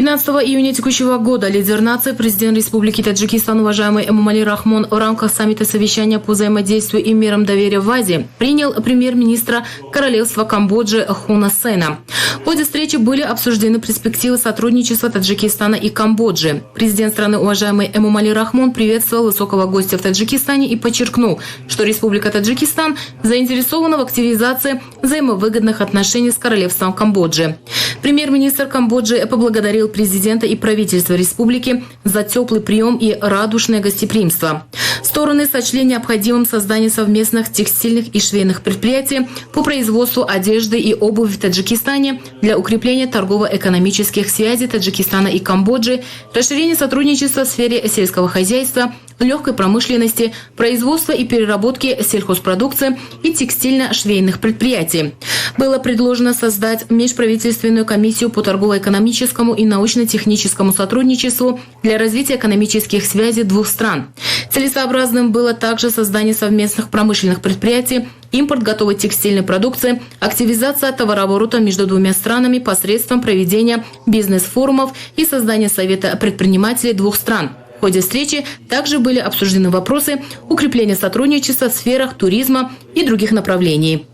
15 июня текущего года лидер нации, президент Республики Таджикистан, уважаемый Эмомали Рахмон, в рамках саммита совещания по взаимодействию и мерам доверия в Азии принял премьер-министра Королевства Камбоджи Хуна Сена. В ходе встречи были обсуждены перспективы сотрудничества Таджикистана и Камбоджи. Президент страны, уважаемый Эмомали Рахмон, приветствовал высокого гостя в Таджикистане и подчеркнул, что Республика Таджикистан заинтересована в активизации взаимовыгодных отношений с Королевством Камбоджи. Премьер-министр Камбоджи поблагодарил президента и правительство республики за теплый прием и радушное гостеприимство. Стороны сочли необходимым создание совместных текстильных и швейных предприятий по производству одежды и обуви в Таджикистане для укрепления торгово-экономических связей Таджикистана и Камбоджи, расширение сотрудничества в сфере сельского хозяйства, легкой промышленности, производства и переработки сельхозпродукции и текстильно-швейных предприятий. Было предложено создать межправительственную комиссию по торгово-экономическому и научно-техническому сотрудничеству для развития экономических связей двух стран. Целесообразным было также создание совместных промышленных предприятий, импорт готовой текстильной продукции, активизация товарооборота между двумя странами посредством проведения бизнес-форумов и создание Совета предпринимателей двух стран. В ходе встречи также были обсуждены вопросы укрепления сотрудничества в сферах туризма и других направлений.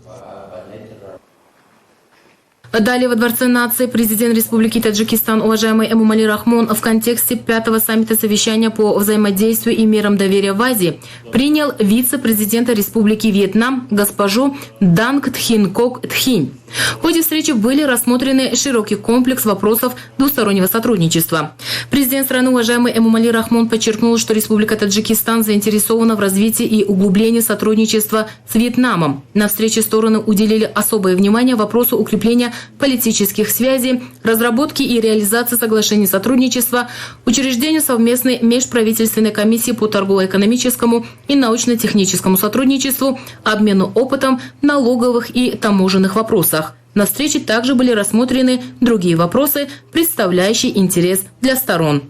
Далее во Дворце нации президент Республики Таджикистан, уважаемый Эмомали Рахмон, в контексте пятого саммита совещания по взаимодействию и мерам доверия в Азии принял вице-президента Республики Вьетнам госпожу Данг Тхин Кок Тхинь. В ходе встречи были рассмотрены широкий комплекс вопросов двустороннего сотрудничества. Президент страны, уважаемый Эмомали Рахмон, подчеркнул, что Республика Таджикистан заинтересована в развитии и углублении сотрудничества с Вьетнамом. На встрече стороны уделили особое внимание вопросу укрепления политических связей, разработки и реализации соглашений сотрудничества, учреждению совместной межправительственной комиссии по торгово-экономическому и научно-техническому сотрудничеству, обмену опытом налоговых и таможенных вопросах. На встрече также были рассмотрены другие вопросы, представляющие интерес для сторон.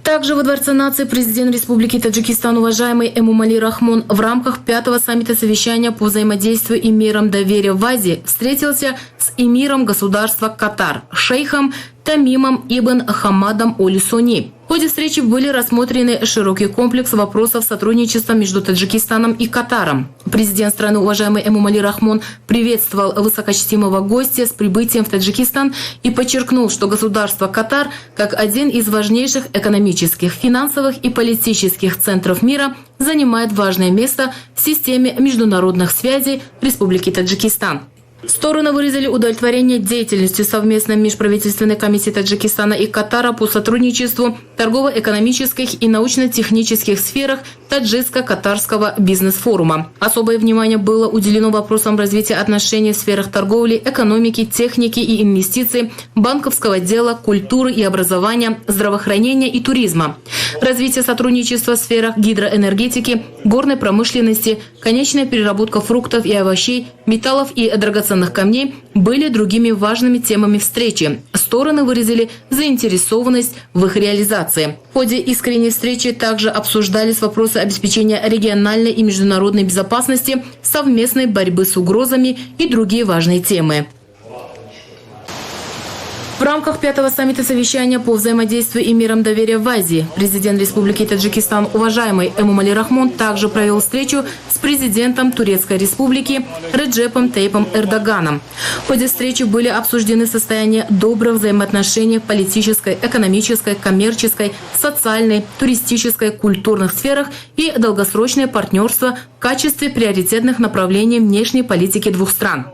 Также во Дворце нации президент Республики Таджикистан, уважаемый Эмомали Рахмон, в рамках пятого саммита совещания по взаимодействию и мерам доверия в Азии встретился с эмиром государства Катар, шейхом Тамимом ибн Хамадом Оли Сони. В ходе встречи были рассмотрены широкий комплекс вопросов сотрудничества между Таджикистаном и Катаром. Президент страны, уважаемый Эмомали Рахмон, приветствовал высокочтимого гостя с прибытием в Таджикистан и подчеркнул, что государство Катар, как один из важнейших экономических, финансовых и политических центров мира, занимает важное место в системе международных связей Республики Таджикистан. Стороны выразили удовлетворение деятельностью совместной межправительственной комиссии Таджикистана и Катара по сотрудничеству в торгово-экономических и научно-технических сферах Таджикско-Катарского бизнес-форума. Особое внимание было уделено вопросам развития отношений в сферах торговли, экономики, техники и инвестиций, банковского дела, культуры и образования, здравоохранения и туризма, развитие сотрудничества в сферах гидроэнергетики, горной промышленности, конечная переработка фруктов и овощей, металлов и драгоценных камней были другими важными темами встречи. Стороны выразили заинтересованность в их реализации. В ходе искренней встречи также обсуждались вопросы обеспечения региональной и международной безопасности, совместной борьбы с угрозами и другие важные темы. В рамках пятого саммита совещания по взаимодействию и мерам доверия в Азии президент Республики Таджикистан, уважаемый Эмомали Рахмон, также провел встречу с президентом Турецкой Республики Реджепом Тайипом Эрдоганом. В ходе встречи были обсуждены состояние добрых взаимоотношений в политической, экономической, коммерческой, социальной, туристической, культурных сферах и долгосрочное партнерство в качестве приоритетных направлений внешней политики двух стран.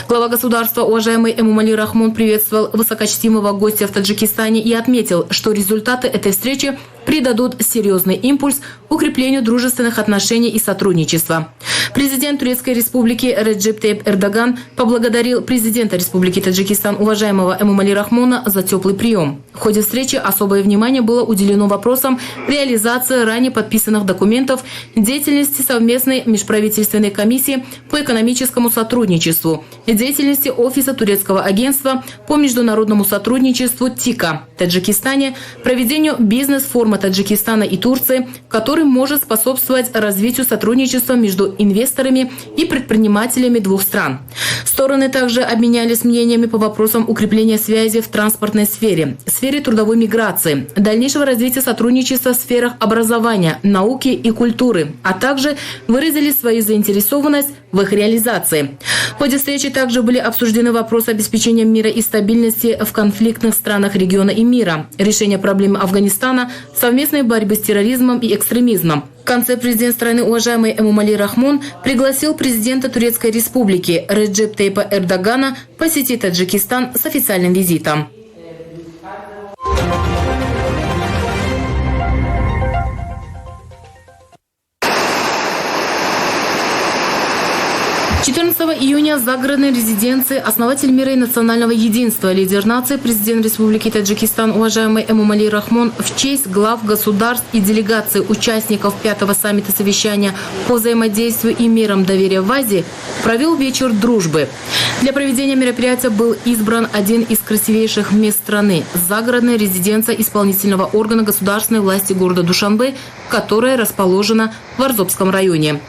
Глава государства, уважаемый Эмомали Рахмон, приветствовал высокочтимого гостя в Таджикистане и отметил, что результаты этой встречи придадут серьезный импульс укреплению дружественных отношений и сотрудничества. Президент Турецкой Республики Реджеп Тайип Эрдоган поблагодарил президента Республики Таджикистан, уважаемого Эмомали Рахмона, за теплый прием. В ходе встречи особое внимание было уделено вопросам реализации ранее подписанных документов деятельности совместной межправительственной комиссии по экономическому сотрудничеству, деятельности Офиса Турецкого агентства по международному сотрудничеству ТИКА в Таджикистане, проведению бизнес-форума Таджикистана и Турции, который может способствовать развитию сотрудничества между инвесторами инвесторами и предпринимателями двух стран. Стороны также обменялись мнениями по вопросам укрепления связи в транспортной сфере, сфере трудовой миграции, дальнейшего развития сотрудничества в сферах образования, науки и культуры, а также выразили свою заинтересованность в их реализации. В ходе встречи также были обсуждены вопросы обеспечения мира и стабильности в конфликтных странах региона и мира, решение проблем Афганистана, совместной борьбы с терроризмом и экстремизмом. В конце президент страны, уважаемый Эмомали Рахмон, пригласил президента Турецкой Республики Реджеп Тайипа Эрдогана посетить Таджикистан с официальным визитом. 14 июня в загородной резиденции основатель мира и национального единства, лидер нации, президент Республики Таджикистан, уважаемый Эмомали Рахмон, в честь глав государств и делегаций участников 5-го саммита совещания по взаимодействию и мерам доверия в Азии провел вечер дружбы. Для проведения мероприятия был избран один из красивейших мест страны – загородная резиденция исполнительного органа государственной власти города Душанбе, которая расположена в Варзобском районе.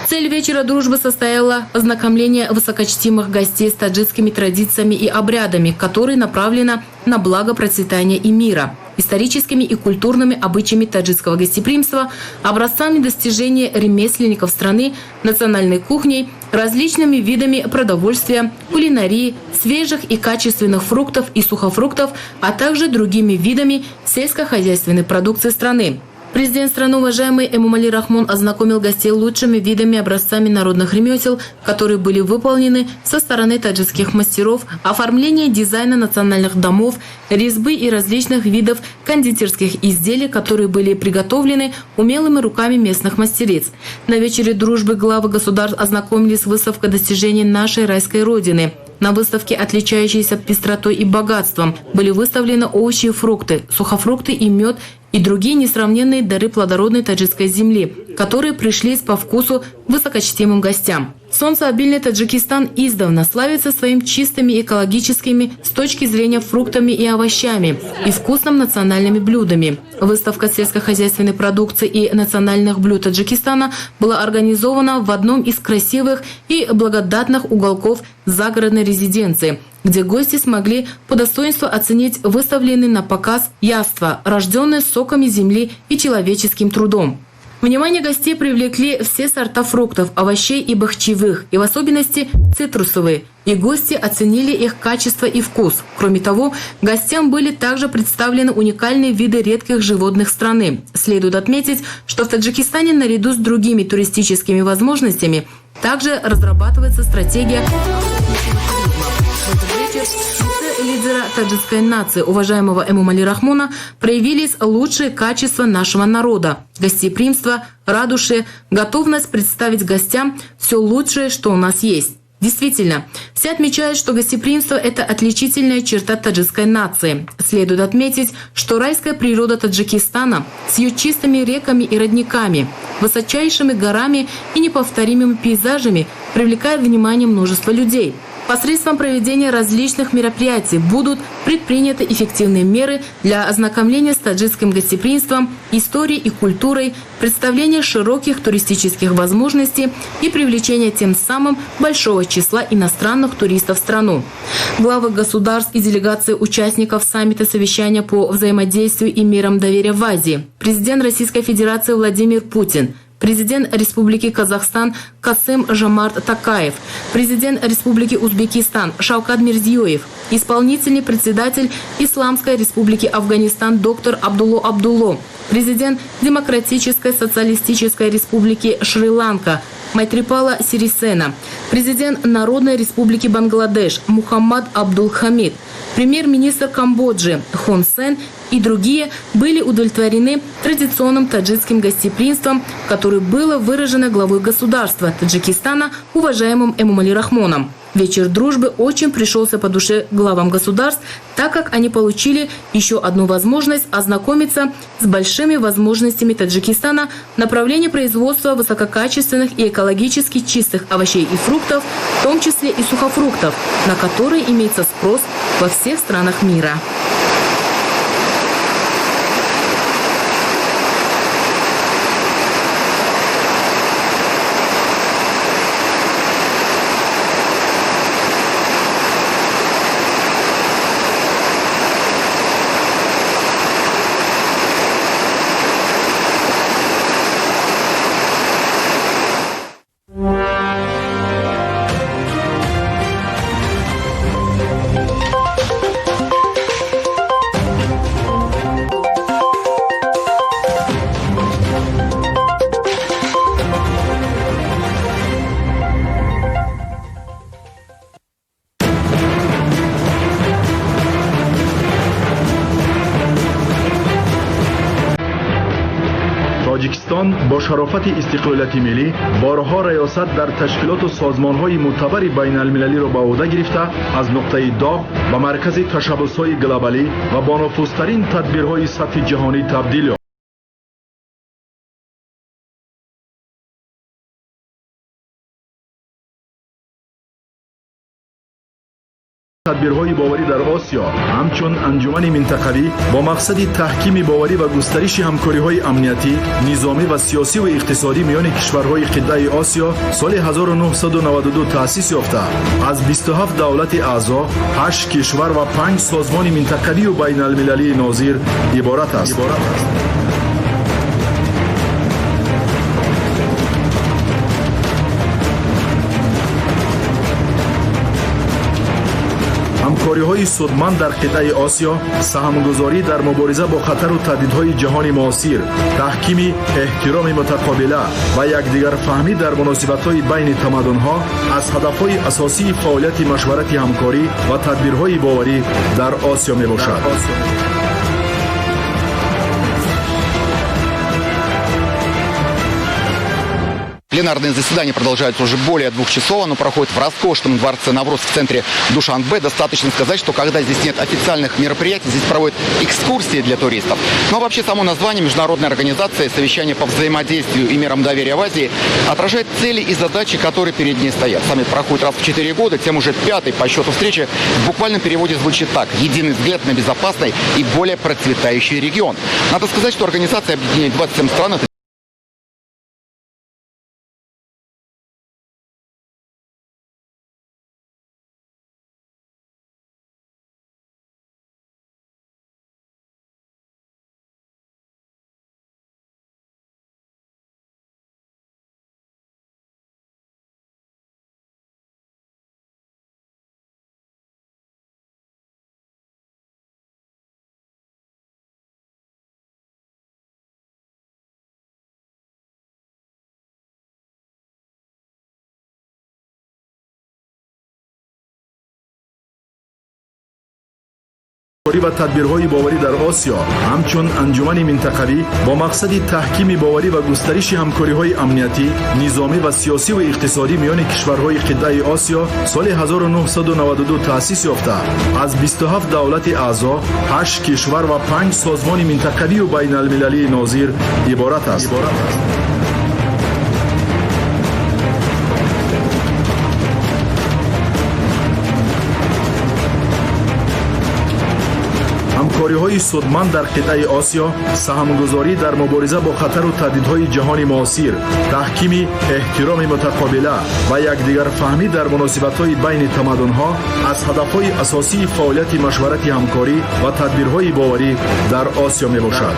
Цель вечера дружбы состояла в ознакомлении высокочтимых гостей с таджикскими традициями и обрядами, которые направлены на благо процветания и мира, историческими и культурными обычаями таджикского гостеприимства, образцами достижений ремесленников страны, национальной кухней, различными видами продовольствия, кулинарии, свежих и качественных фруктов и сухофруктов, а также другими видами сельскохозяйственной продукции страны. Президент страны, уважаемый Эмомали Рахмон, ознакомил гостей лучшими видами образцами народных ремесел, которые были выполнены со стороны таджикских мастеров, оформление дизайна национальных домов, резьбы и различных видов кондитерских изделий, которые были приготовлены умелыми руками местных мастериц. На вечере дружбы главы государств ознакомились с выставкой достижений нашей райской родины. На выставке, отличающейся пестротой и богатством, были выставлены овощи и фрукты, сухофрукты и мед, и другие несравненные дары плодородной таджикской земли, которые пришлись по вкусу высокочтимым гостям. Солнцеобильный Таджикистан издавна славится своими чистыми экологическими с точки зрения фруктами и овощами и вкусным национальными блюдами. Выставка сельскохозяйственной продукции и национальных блюд Таджикистана была организована в одном из красивых и благодатных уголков загородной резиденции, где гости смогли по достоинству оценить выставленные на показ яства, рожденные соками земли и человеческим трудом. Внимание гостей привлекли все сорта фруктов, овощей и бахчевых, и в особенности цитрусовые. И гости оценили их качество и вкус. Кроме того, гостям были также представлены уникальные виды редких животных страны. Следует отметить, что в Таджикистане наряду с другими туристическими возможностями также разрабатывается стратегия лидера таджикской нации, уважаемого Эмомали Рахмона, проявились лучшие качества нашего народа – гостеприимство, радушие, готовность представить гостям все лучшее, что у нас есть. Действительно, все отмечают, что гостеприимство – это отличительная черта таджикской нации. Следует отметить, что райская природа Таджикистана с ее чистыми реками и родниками, высочайшими горами и неповторимыми пейзажами привлекает внимание множества людей. Посредством проведения различных мероприятий будут предприняты эффективные меры для ознакомления с таджикским гостеприимством, историей и культурой, представления широких туристических возможностей и привлечения тем самым большого числа иностранных туристов в страну. Главы государств и делегации участников саммита совещания по взаимодействию и мерам доверия в Азии, президент Российской Федерации Владимир Путин, президент Республики Казахстан Касым Жомарт Токаев, президент Республики Узбекистан Шавкат Мирзиёев, исполнительный председатель Исламской Республики Афганистан доктор Абдулло Абдулло, президент Демократической Социалистической Республики Шри-Ланка Майтрипала Сирисена, президент Народной Республики Бангладеш Мухаммад Абдул Хамид, премьер-министр Камбоджи Хон Сен и другие были удовлетворены традиционным таджикским гостеприимством, которое было выражено главой государства Таджикистана уважаемым Эмомали Рахмоном. Вечер дружбы очень пришелся по душе главам государств, так как они получили еще одну возможность ознакомиться с большими возможностями Таджикистана в направлении производства высококачественных и экологически чистых овощей и фруктов, в том числе и сухофруктов, на которые имеется спрос во всех странах мира. Тоҷикистон бо шарофати истиқлолияти миллӣ борҳо риёсат дар ташкилоту созмонҳои мӯътабари байналмилалиро ба уҳда гирифта, аз нуқтаи доғ ба маркази ташаббусҳои глобалӣ ва бонуфузтарин тадбирҳои сатҳи ҷаҳонӣ табдил ёфт. Тадбирҳои боварӣ дар Осиё ҳамчун анҷумани минтақавӣ бо мақсади таҳкими боварӣ ва густариши ҳамкориҳои амниятӣ, низомӣ ва сиёсиву иқтисодӣ миёни кишварҳои қитъаи Осиё соли 1992 таъсис ёфта, аз 27 давлати аъзо, 8 кишвар ва 5 созмони минтақавию байналмилалии нозир иборат аст. Ҳамкориҳои судманд дар қитъаи Осиё, саҳмгузорӣ дар мубориза бо хатару таҳдидҳои ҷаҳони муосир, таҳкими эҳтироми мутақобила ва якдигарфаҳмӣ дар муносибатҳои байни тамаддунҳо аз ҳадафҳои асосии фаъолияти машварати ҳамкорӣ ва тадбирҳои боварӣ дар Осиё мебошад. Пленарное заседание продолжается уже более 2 часов. Оно проходит в роскошном дворце Навруз в центре Душанбе. Достаточно сказать, что когда здесь нет официальных мероприятий, здесь проводят экскурсии для туристов. Но вообще само название международной организации «Совещание по взаимодействию и мерам доверия в Азии» отражает цели и задачи, которые перед ней стоят. Саммит проходит раз в 4 года, тем уже 5-й по счету встречи в буквальном переводе звучит так: «Единый взгляд на безопасный и более процветающий регион». Надо сказать, что организация объединяет 27 стран. Это ва тадбирҳои боварӣ дар Осиё ҳамчун анҷумани минтақавӣ бо мақсади таҳкими боварӣ ва густариши ҳамкориҳои амниятӣ, низомӣ ва сиёсиву иқтисодӣ миёни кишварҳои қитъаи Осиё соли 1992 таъсис ёфта, аз 27 давлати аъзо, 8 кишвар ва 5 созмони минтақавию байналмилалии нозир иборат аст. Ҳамкориҳои судманд дар қитъаи Осиё, саҳмгузорӣ дар мубориза бо хатару таҳдидҳои ҷаҳони муосир, таҳкими эҳтироми мутақобила ва якдигарфаҳмӣ дар муносибатҳои байни тамаддунҳо аз ҳадафҳои асосии фаъолияти машварати ҳамкорӣ ва тадбирҳои боварӣ дар Осиё мебошад.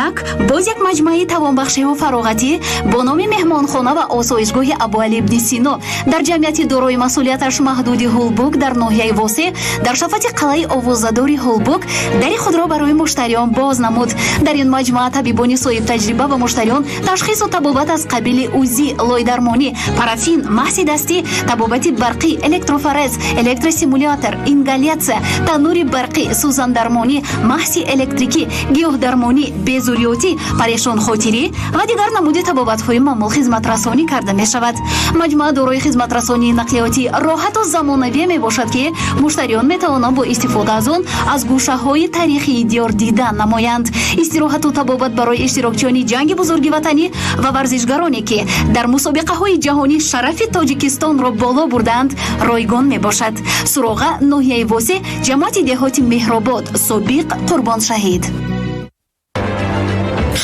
Инак боз як маҷмӯаи тавонбахшиву фароғатӣ бо номи меҳмонхона ва осоишгоҳи Абуалӣ ибни Сино дар ҷамъияти дорои масъулияташ маҳдуди Ҳулбук дар ноҳияи Восеъ дар шафати қалъаи овозадори Ҳулбук дари худро барои муштариён боз намуд. Дар ин маҷмӯа табибони соҳибтаҷриба ба муштариён ташхису табобат аз қабили УЗИ, лойдармонӣ, парафин, маҳси дастӣ, табобати барқӣ, электрофорез, электростимулятор, ингаляция, таннури барқӣ, сӯзандармонӣ, маҳси электрикӣ, гиёҳдармонӣ, безурётӣ, парешонхотирӣ ва дигар намуди табобатҳои маъмул хизматрасонӣ карда мешавад. Маҷмӯа дорои хизматрасонии нақлиётӣ роҳату замонавӣ мебошад, ки муштариён метавонанд бо истифода аз он аз гӯшаҳои таърихии диёр дидан намоянд. Истироҳату табобат барои иштирокчиёни ҷанги бузурги ватанӣ ва варзишгароне, ки дар мусобиқаҳои ҷаҳонӣ шарафи Тоҷикистонро боло бурдаанд, ройгон мебошад. Суроға: ноҳияи Восеъ, ҷамоати деҳоти Меҳробод, собиқ Қурбоншаҳид.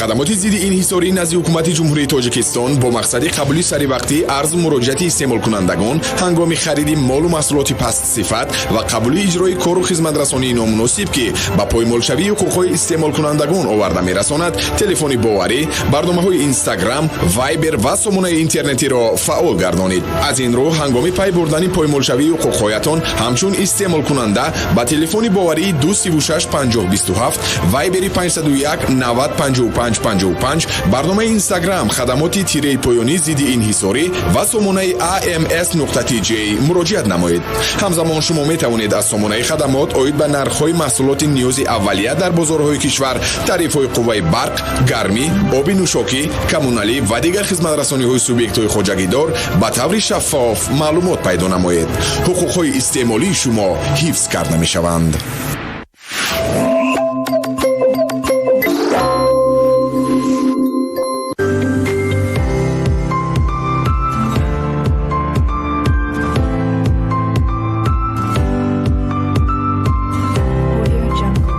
Хадамоти зидди инҳисорӣ назди Ҳукумати Ҷумҳурии Тоҷикистон бо мақсади қабули саривақтии арзу муроҷиати истеъмолкунандагон ҳангоми хариди молу маҳсулоти пастсифат ва қабули иҷрои кору хизматрасонии номуносиб, ки ба поймолшавии ҳуқуқҳои истеъмолкунандагон оварда мерасонад, телефони боварӣ, барномаҳои Инстаграм, Вайбер ва сомонаи интернетиро фаъол гардонид. Аз ин рӯ, ҳангоми пай бурдани поймолшавии ҳуқуқҳоятон ҳамчун истеъмолкунанда ба телефони боварии 236 50 27, Вайбери 501 90 55 55, барномаи Инстаграм хадамоти тираи поёнӣ зидди инҳисорӣ ва сомонаи ams нуқта tj муроҷиат намоед. Ҳамзамон шумо метавонед аз сомонаи хадамот оид ба нархҳои маҳсулоти ниёзи аввалия дар бозорҳои кишвар, тарифҳои қувваи барқ, гармӣ, оби нӯшокӣ, коммуналӣ ва дигар хизматрасониҳои субъектҳои хоҷагидор ба таври шаффоф маълумот пайдо намоед. Ҳуқуқҳои истеъмолии шумо ҳифз карда мешаванд. Audio Jungle.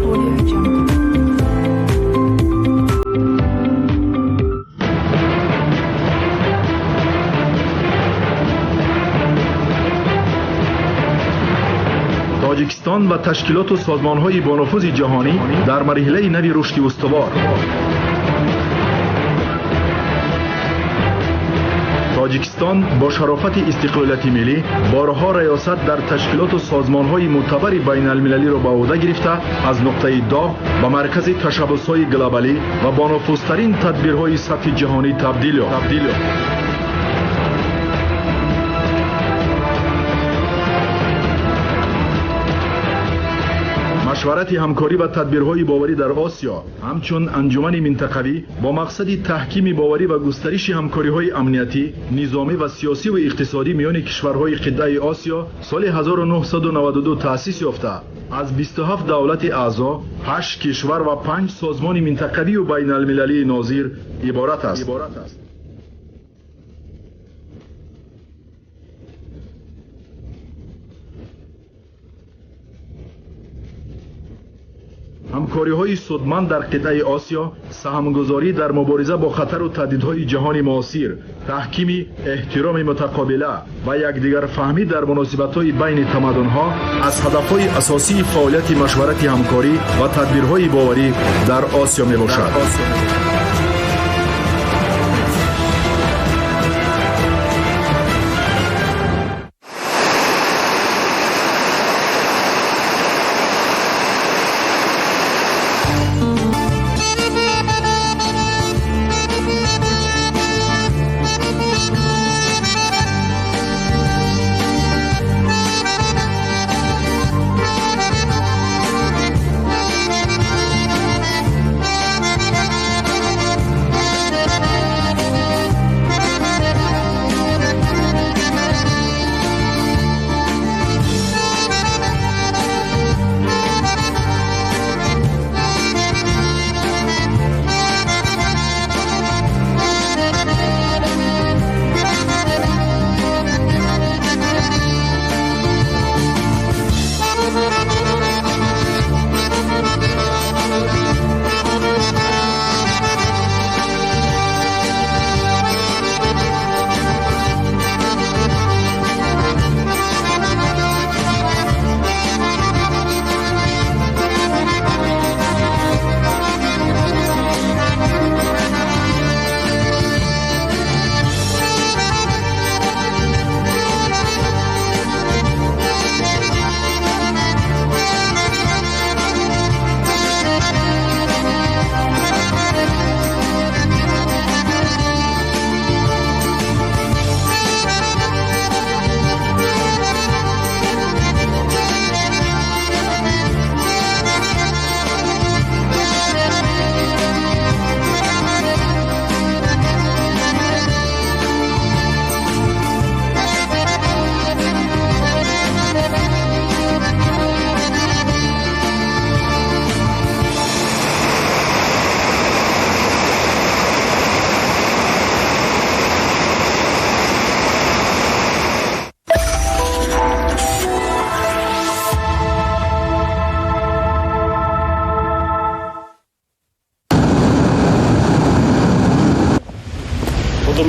Audio Jungle. Тоҷикистон ва ташкилоту созмонҳои бонуфузи ҷаҳонӣ дар марҳилаи нави рушди устувор. Тоҷикистон бо шарофати истиқлолияти миллӣ борҳо риёсат дар ташкилоту созмонҳои мӯътабари байналмилалиро ба ӯҳда гирифта, аз нуқтаи доғ ба маркази ташаббусҳои глобалӣ ва бонуфузтарин тадбирҳои сатҳи ҷаҳонӣ табдил ёфт. Машварати ҳамкорӣ ва тадбирҳои боварӣ дар Осиё ҳамчун анҷумани минтақавӣ бо мақсади таҳкими боварӣ ва густариши ҳамкориҳои амниятӣ, низомӣ ва сиёсиву иқтисодӣ миёни кишварҳои қитъаи Осиё соли 1992 таъсис ёфта, аз 27 давлати аъзо, 8 кишвар ва 5 созмони минтақавию байналмилалии нозир иборат аст. Ҳамкориҳои судманд дар қитъаи Осиё, саҳмгузорӣ дар мубориза бо хатару таҳдидҳои ҷаҳони муосир, таҳкими эҳтироми мутақобила ва якдигарфаҳмӣ дар муносибатҳои байни тамаддунҳо аз ҳадафҳои асосии фаъолияти машварати ҳамкорӣ ва тадбирҳои боварӣ дар Осиё мебошад.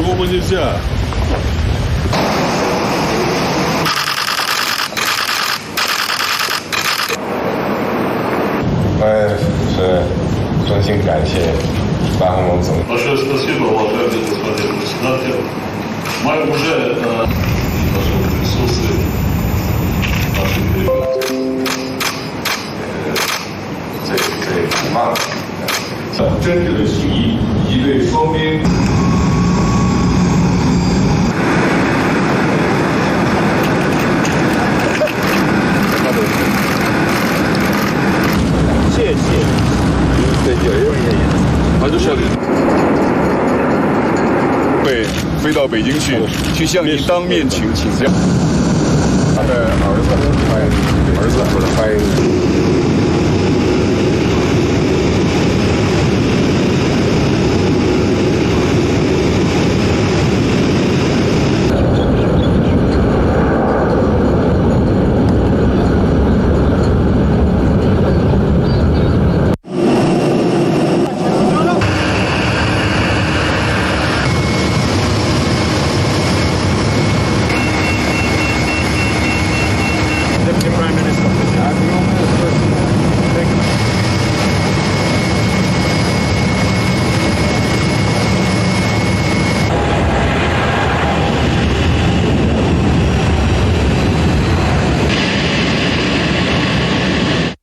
По-другому нельзя. Большое спасибо, уважаемый господин председатель. Мы уже присутствии нашей делегации. 飞到北京去，去向你当面请请教。他的儿子，儿子欢迎。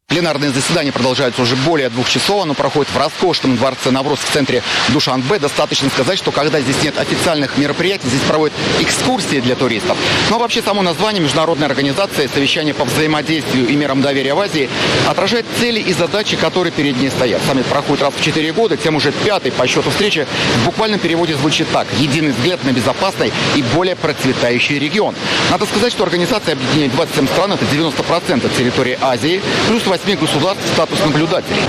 Пленарное заседание продолжается уже более 2 часов. Оно проходит в роскошном дворце Навруз в центре Душанбе. Достаточно сказать, что когда здесь нет официальных мероприятий, здесь проводят экскурсии для туристов. Но вообще само название международной организации «Совещание по взаимодействию и мерам доверия в Азии» отражает цели и задачи, которые перед ней стоят. Саммит проходит раз в 4 года, тем уже 5-й по счету встречи в буквальном переводе звучит так: «Единый взгляд на безопасный и более процветающий регион». Надо сказать, что организация объединяет 27 стран, это 90% территории Азии, плюс 8 государств статус наблюдателей.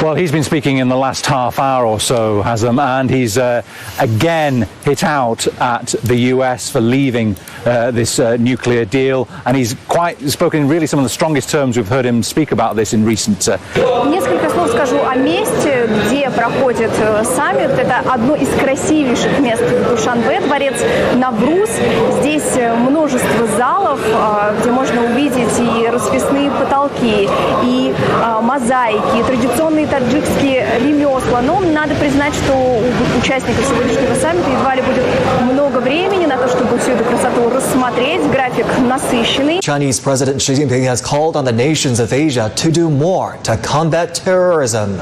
Well, he's been speaking in the last half hour or so, Hazem, and he's again hit out at the US for leaving this nuclear deal, and he's quite spoken in really some of the strongest terms we've heard him speak about this in recent. Несколько слов скажу о месте, где проходит саммит. Это одно из красивейших мест в Душанбе, дворец Навруз. Здесь множество залов, где можно увидеть и расписные потолки, и мозаики, и традиционные таджикские ремесла. Но надо признать, что у участников сегодняшнего саммита едва ли будет много времени на то, чтобы всю эту красоту рассмотреть. График насыщенный. Chinese President Xi Jinping has called on the nations of Asia to do more to combat terrorism.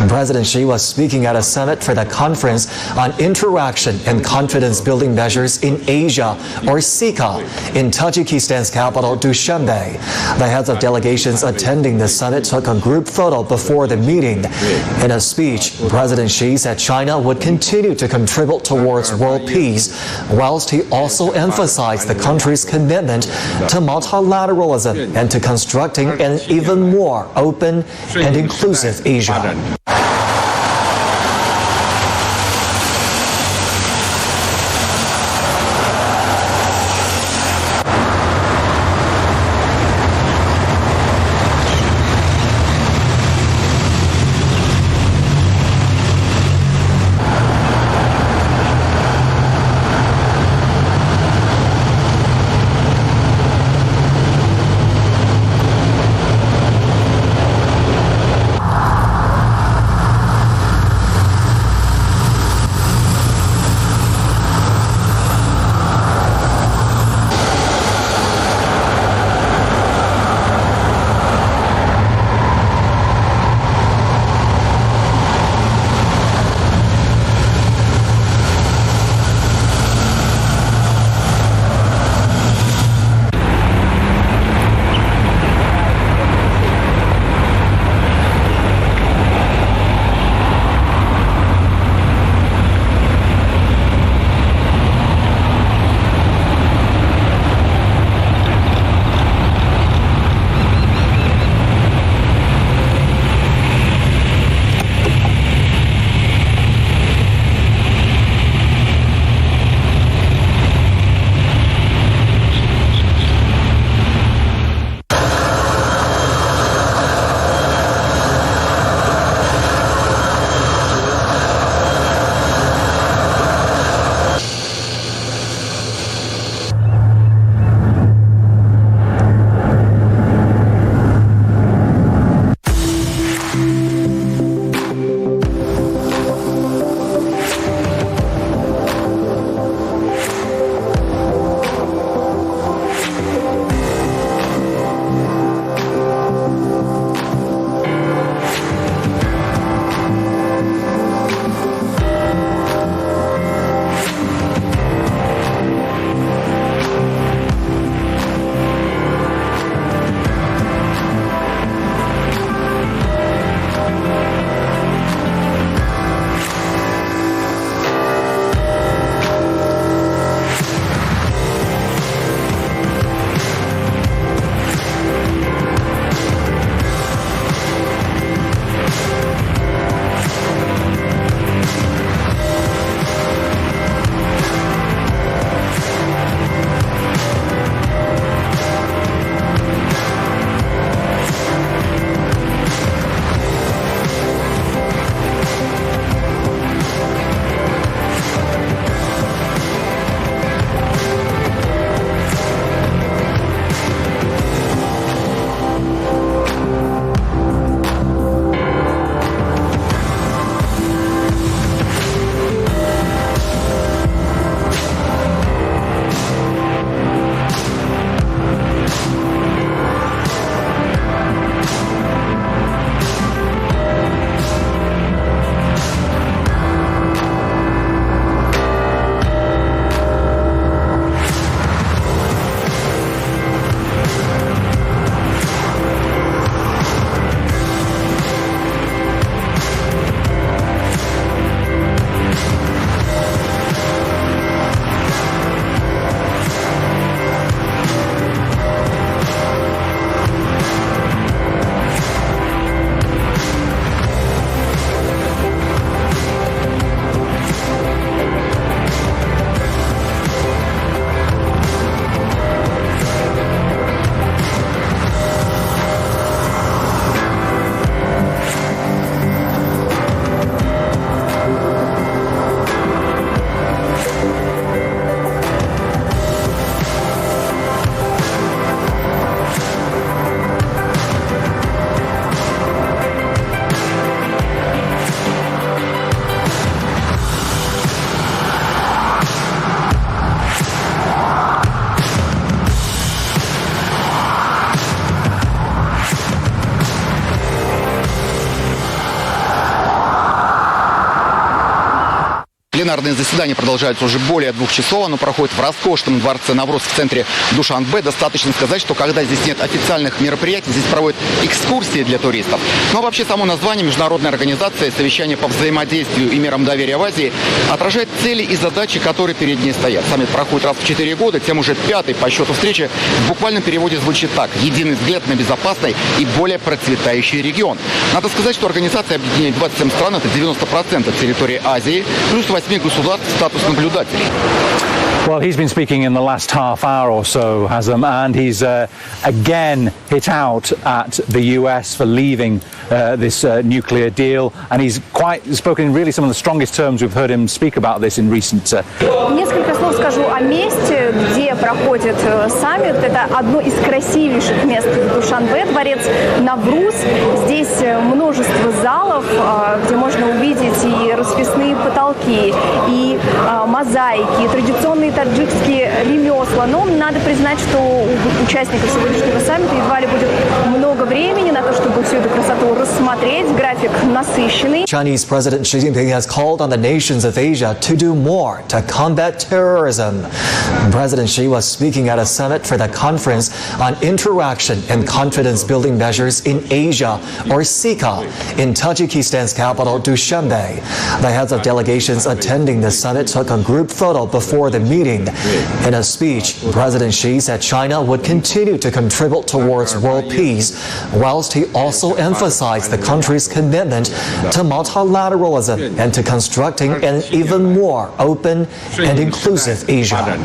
President Xi was speaking at a summit for the Conference on Interaction and Confidence-Building Measures in Asia, or CICA, in Tajikistan's capital, Dushanbe. The heads of delegations attending the summit took a group photo before the meeting. In a speech, President Xi said China would continue to contribute towards world peace, whilst he also emphasized the country's commitment to multilateralism and to constructing an even more open and inclusive Asia. Пленарное заседание продолжается уже более 2 часов. Оно проходит в роскошном дворце Навруз в центре Душанбе. Достаточно сказать, что когда здесь нет официальных мероприятий, здесь проводят экскурсии для туристов. Но вообще само название международной организации «Совещание по взаимодействию и мерам доверия в Азии» отражает цели и задачи, которые перед ней стоят. Саммит проходит раз в 4 года, тем уже пятый по счету встречи в буквальном переводе звучит так: «Единый взгляд на безопасный и более процветающий регион». Надо сказать, что организация объединяет 27 стран, это 90% территории Азии, плюс 8 государств статус наблюдателей. Well, he's been speaking in the last half hour or so, Hazem, and he's again hit out at the US for leaving this nuclear deal. And he's quite spoken in really some of the strongest terms we've heard him speak about this in recent. Несколько слов скажу о месте, где проходит саммит. Это одно из красивейших мест в Душанбе, дворец Навруз. Здесь множество залов, где можно увидеть и расписные потолки, и мозаики, и традиционные таджикские ремесла. Но надо признать, что у участников сегодняшнего саммита едва ли будет много времени на то, чтобы всю эту красоту рассмотреть. График насыщенный. Chinese President Xi Jinping has called on the nations of Asia to do more to combat terrorism. President Xi was speaking at a summit for the Conference on Interaction and Confidence Building Measures in Asia, or CICA, in Tajikistan's capital, Dushanbe. The heads of delegations attending the summit took a group photo before the meeting. In a speech, President Xi said China would continue to contribute towards world peace, whilst he also emphasized the country's commitment to multilateralism and to constructing an even more open and inclusive Asia.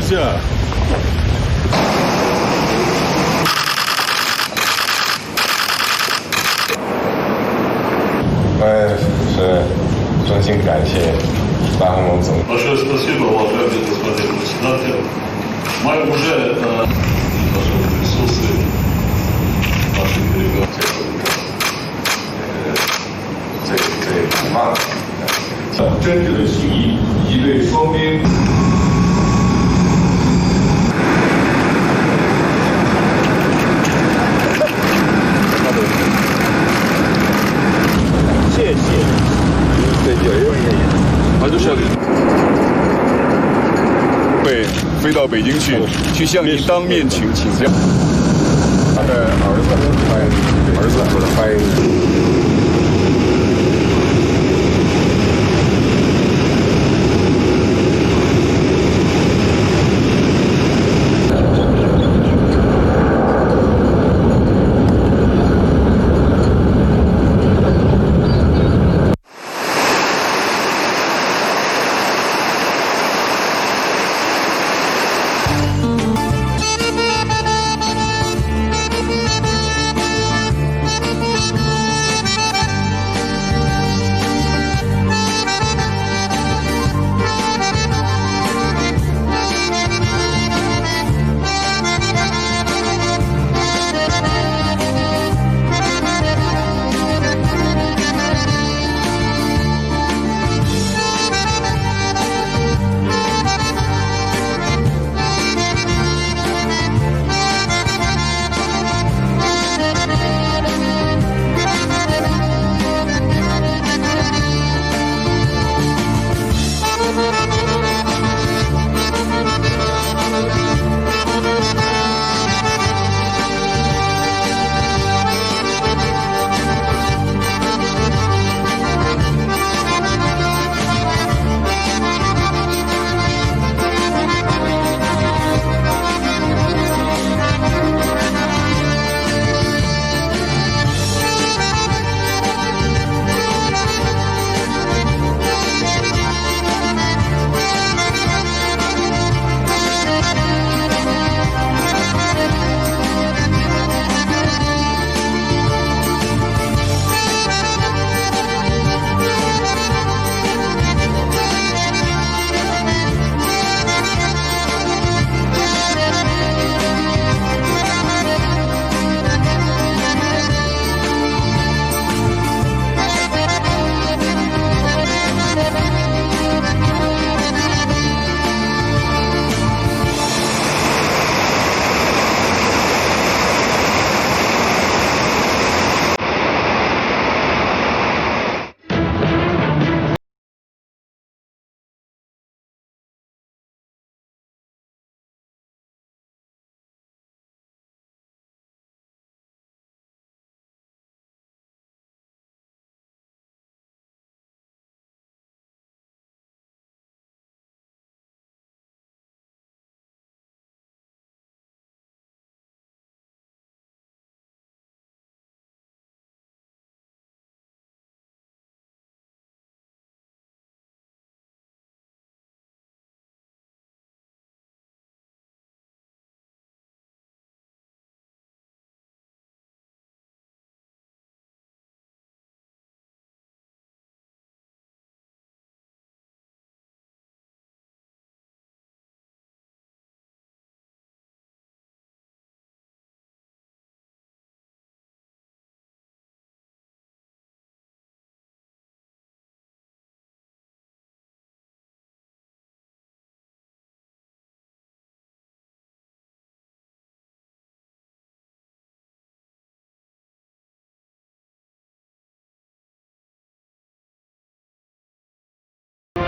下。我是衷心感谢拉赫蒙总。 Большое спасибо, уважаемый господин председатель. Мы уже присутствуем в нашей делегации. 最最难忘的。真挚的情谊以及对双边。谢谢。对，飞到北京去，去向您当面请请教。他的儿子，儿子欢迎。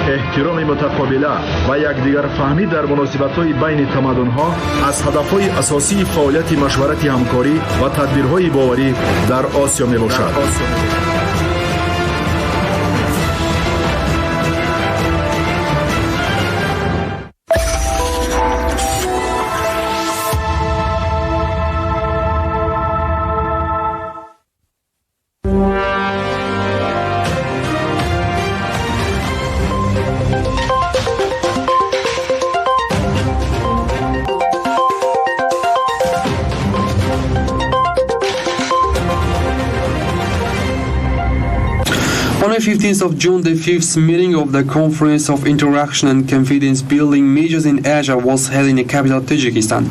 Эҳтироми мутақобила ва якдигарфаҳмӣ дар муносибатҳои байни тамаддунҳо аз ҳадафҳои асосии фаъолияти машварати ҳамкорӣ ва тадбирҳои боварӣ дар Осиё мебошад. On the 15th of June, the fifth meeting of the Conference of Interaction and Confidence Building Measures in Asia was held in the capital Tajikistan.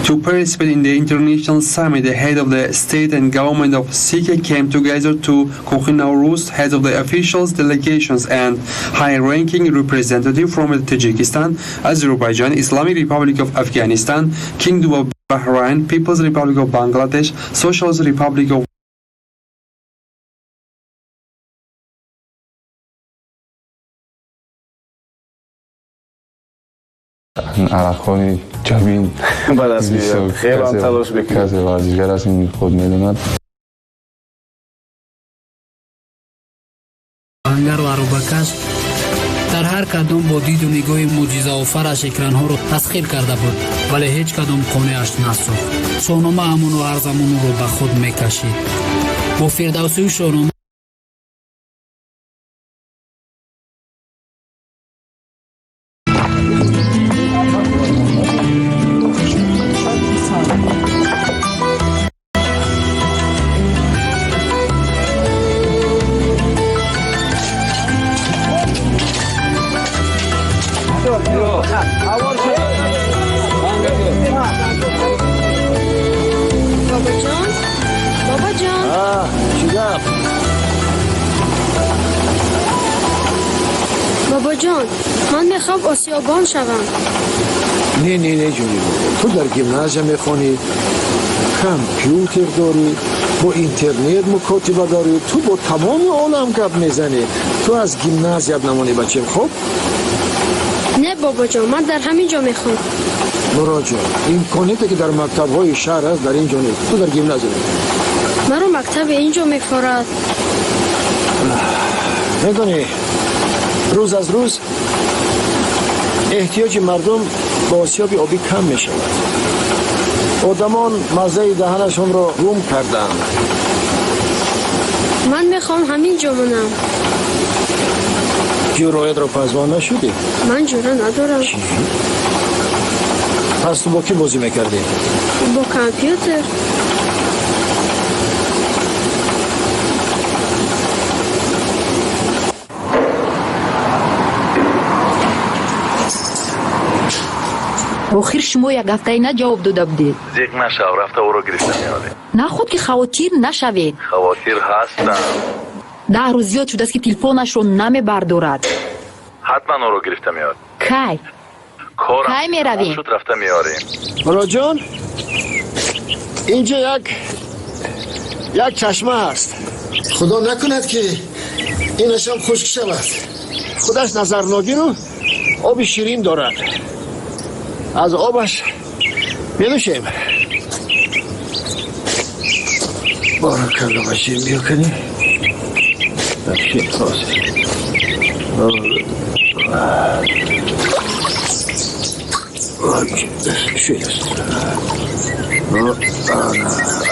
To participate in the international summit, the head of the state and government of SICA came together to Kokhi Navruz, heads of the officials, delegations, and high-ranking representatives from Tajikistan, Azerbaijan, Islamic Republic of Afghanistan, Kingdom of Bahrain, People's Republic of Bangladesh, Socialist Republic of Арақхони ҷабин ба даст меояд. Хеле ҳам талош мекунад. Касе варзишгар аст, ин худ медонад. Оҳангару аробакаш дар ҳар кадом бо диду нигоҳи мӯъҷизаофараш экранҳоро тасхир карда буд, вале ҳеҷ кадом қонеаш насохт. Шоҳнома ҳамону ҳар замон ӯро ба худ мекашид. Бо Фирдавсию Шоҳнома Бобоҷон, бобоҷон. Чӣ гап? Бобоҷон, ман мехоҳам осиёбон шавам. Не, не, не, ҷони бобо, ту дар гимназия мехонӣ, компютер дорӣ, бо интернет мукотиба дорӣ, ту бо тамоми олам гап мезанӣ. Ту аз гимназият намонӣ, бачем, хуб? Не, бобоҷон, ман дар ҳамин ҷо мехонам. Муроҷон, имконияте ки дар мактабҳои шаҳр аст, дар ин ҷо нест. Ту дар гимназия мехонӣ. Маро мактаби ин ҷо мефорад. Медонӣ, рӯз аз рӯз эҳтиёҷи мардум ба осиёби обӣ кам мешавад. Одамон маззаи даҳанашонро гум карданд. Ман мехоҳам ҳамин ҷо монам. Ҷӯроятро пазмон нашудӣ? Ман ҷӯра надорам. Пас ту бо кӣ бозӣ мекардӣ? Бо компютер. Охир шумо як ҳафтаи на ҷавоб дода будед. Зиқ нашав, рафта ӯро гирифта меорем. Наход ки хавотир нашавед. Хавотир ҳастам. 10 рӯз зиёд шудааст, ки телефонашро намебардорад. Ҳатман ӯро гирифта меорем. Кай? Корам Кай меравем? шуд, рафта меорем. Муроҷон, инҷо як чашма ҳаст. Худо накунад, ки инашам хушк шавад. Худаш назарногиру оби ширин дорад. Аз обаш менӯшем. Баракалло, бачем, биё кани. Бачем, ҳозир. Шуд.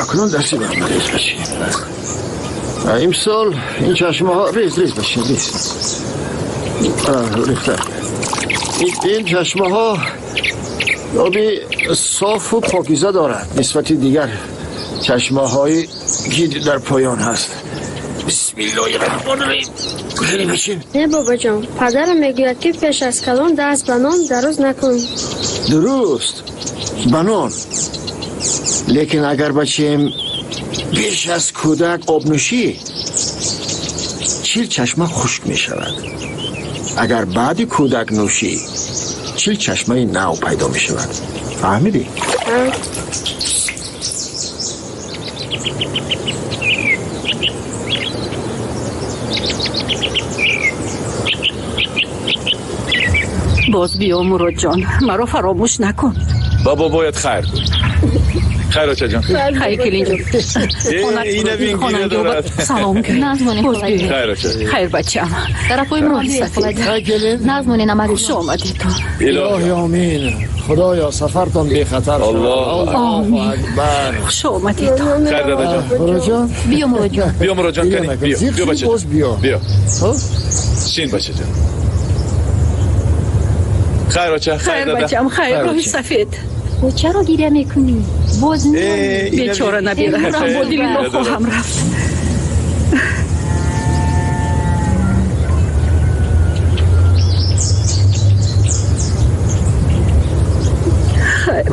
Акнун дасти ман рез, бачем. Имсол ин чашмаҳо, рез, рез, бачем, рез. Рехта. Ин чашмаҳо оби софу покиза дорад нисбати дигар чашмаҳое ки дар поён ҳаст. Бисмиллоҳи раҳмони раҳим. Хеле, бачем. Не, бобоҷон, падарам мегӯяд, ки пеш аз калон даст ба нон дароз накун. Дуруст, ба нон. Лекин агар, бачем, пеш аз кӯдак об нӯшӣ, 40 чашма хушк мешавад. Агар баъди кӯдак нӯшӣ, 40 чашмаи нав пайдо мешавад. Фаҳмидӣ? Боз биё, Муродҷон, маро фаромӯш накун. Ба бобоят хайр гӯй. Хайр, очаҷон. Хайр, келинҷон. Ина бин, гиря дорад. Салом гӯй. Назмоне, Боз биё. Хайр, оча. Хайр, бачам. Тарафҳои муроди сафед. Назмоне, намак. Хуш омадед. Илоҳи омин. Худоё, сафартон бехатар шавад. Аллоҳу Аллоҳу акбар. Хуш омадед. Хайр, дадаҷон. Муроҷон. Биё, Муроҷон. Биё, Муроҷон, кани. Биё, биё, бачаҷон. Боз биё. Биё. Шин, бачаҷон. Хайр, оча, хайр, Хайр, дада. бачам, хайр, роҳи сафед. Чаро гиря мекунӣ? Боз Бечора набира, бо дили нохоҳам рафт.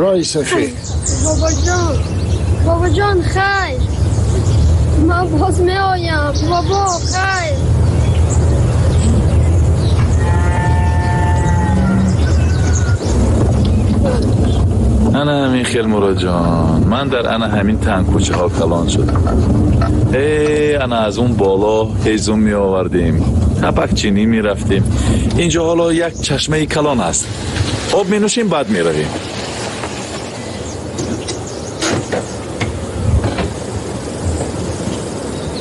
Роҳи сафед. Бобоҷон, бобоҷон, хайр, ман боз меоям. Бобо, хайр. Ана ҳамин хел, Муродҷон, ман дар ана ҳамин тангкӯчаҳо калон шудам. Э, ана аз он боло ҳезум меовардем, тапакчинӣ мерафтем. Инҷо ҳоло як чашмаи калон аст, об менӯшем, баъд меравем.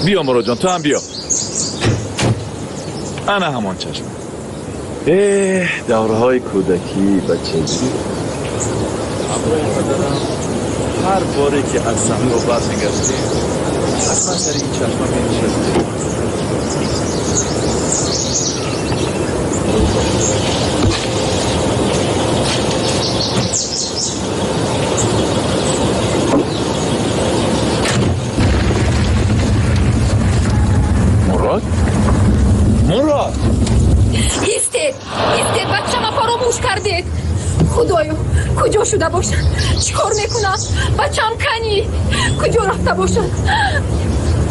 Биё, Муродҷон, ту ҳам биё. Ана ҳамон чашма. Эҳ, давраҳои кӯдакӣ, бачагӣ. Ҳамроҳи падарам ҳар боре ки аз саҳро бармегаштем, ҳатман сари ин чашма менишастем. Мурод, Мурод! Истед, истед, бачама фаромӯш кардед. Худоё, куҷо шуда бошад? Чӣ кор мекунам? Бачам канӣ? Куҷо рафта бошад?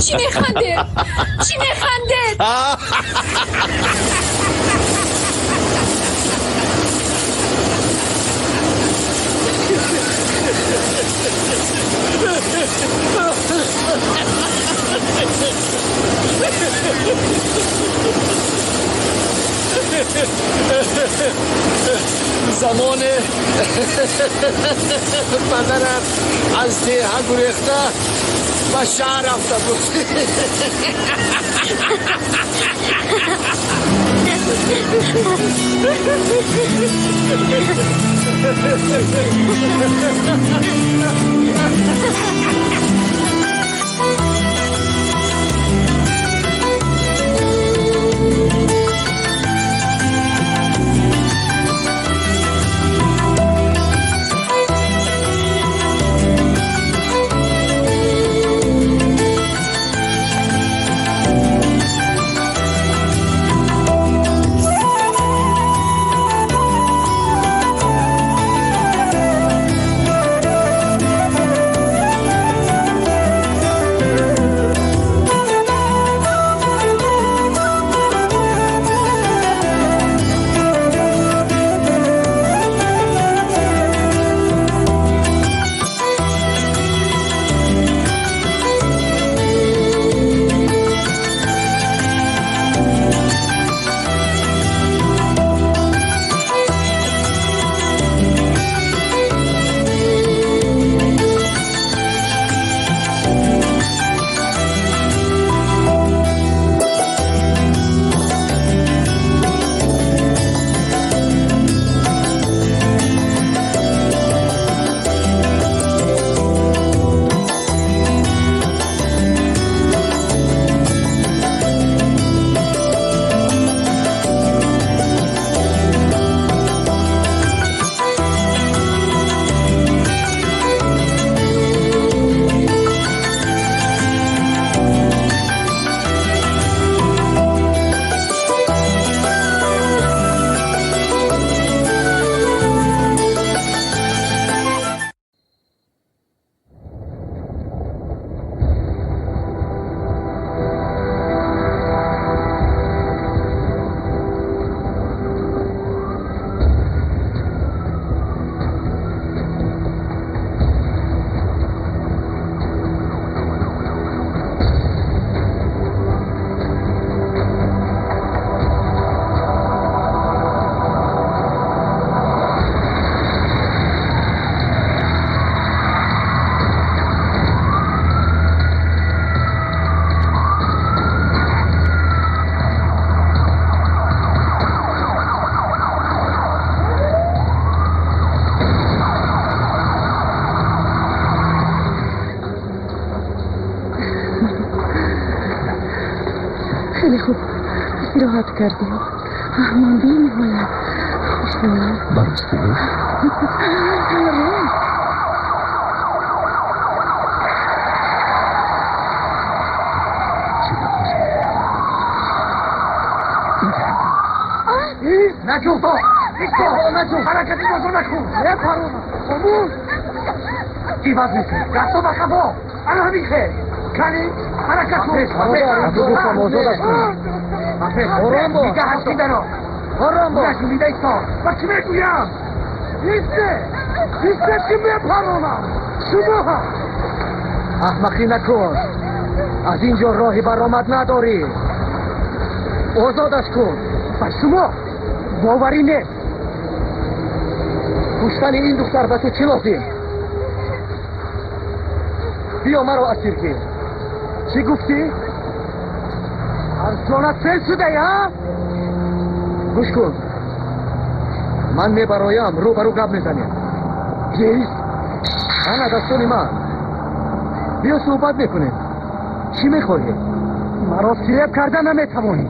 Чӣ механдед? Чӣ механдед? Замоне падарам аз деҳа гурехта ба шаҳр рафта буд. Хеле хуб истироҳат кардем. Ман бениҳоят хушҳолам. Баростӣ? Рост. Накун то! Ҳаракати бозор накун. Мепарона. Хомӯш. Иваз мекунӣ. Дасто ба қафо. Ана ҳамин хел. Кани ҳаракат кун. Гуфтам озодаш кун. Ором бош. Дига ҳастӣ даро. Ором бош. Нашунида исто. Ба чӣ мегӯям? Исте. Исте ки мепаронам. Шумо ҳам. Аҳмақӣ накун. Аз ин ҷо роҳи баромад надорӣ. Озодаш кун. Ба шумо боварӣ нест. Куштани ин духтар ба ту чӣ лозим? Биё маро асир гир. Чӣ гуфтӣ? Аз ҷонат сел шудаи, ҳа? Гӯш кун. Ман мебароям, рӯ ба рӯ гап мезанем. Ҷейс, ана дастони ман. Биё суҳбат мекунем. Чӣ мехоҳӣ? Маро фиреб карда наметавонӣ.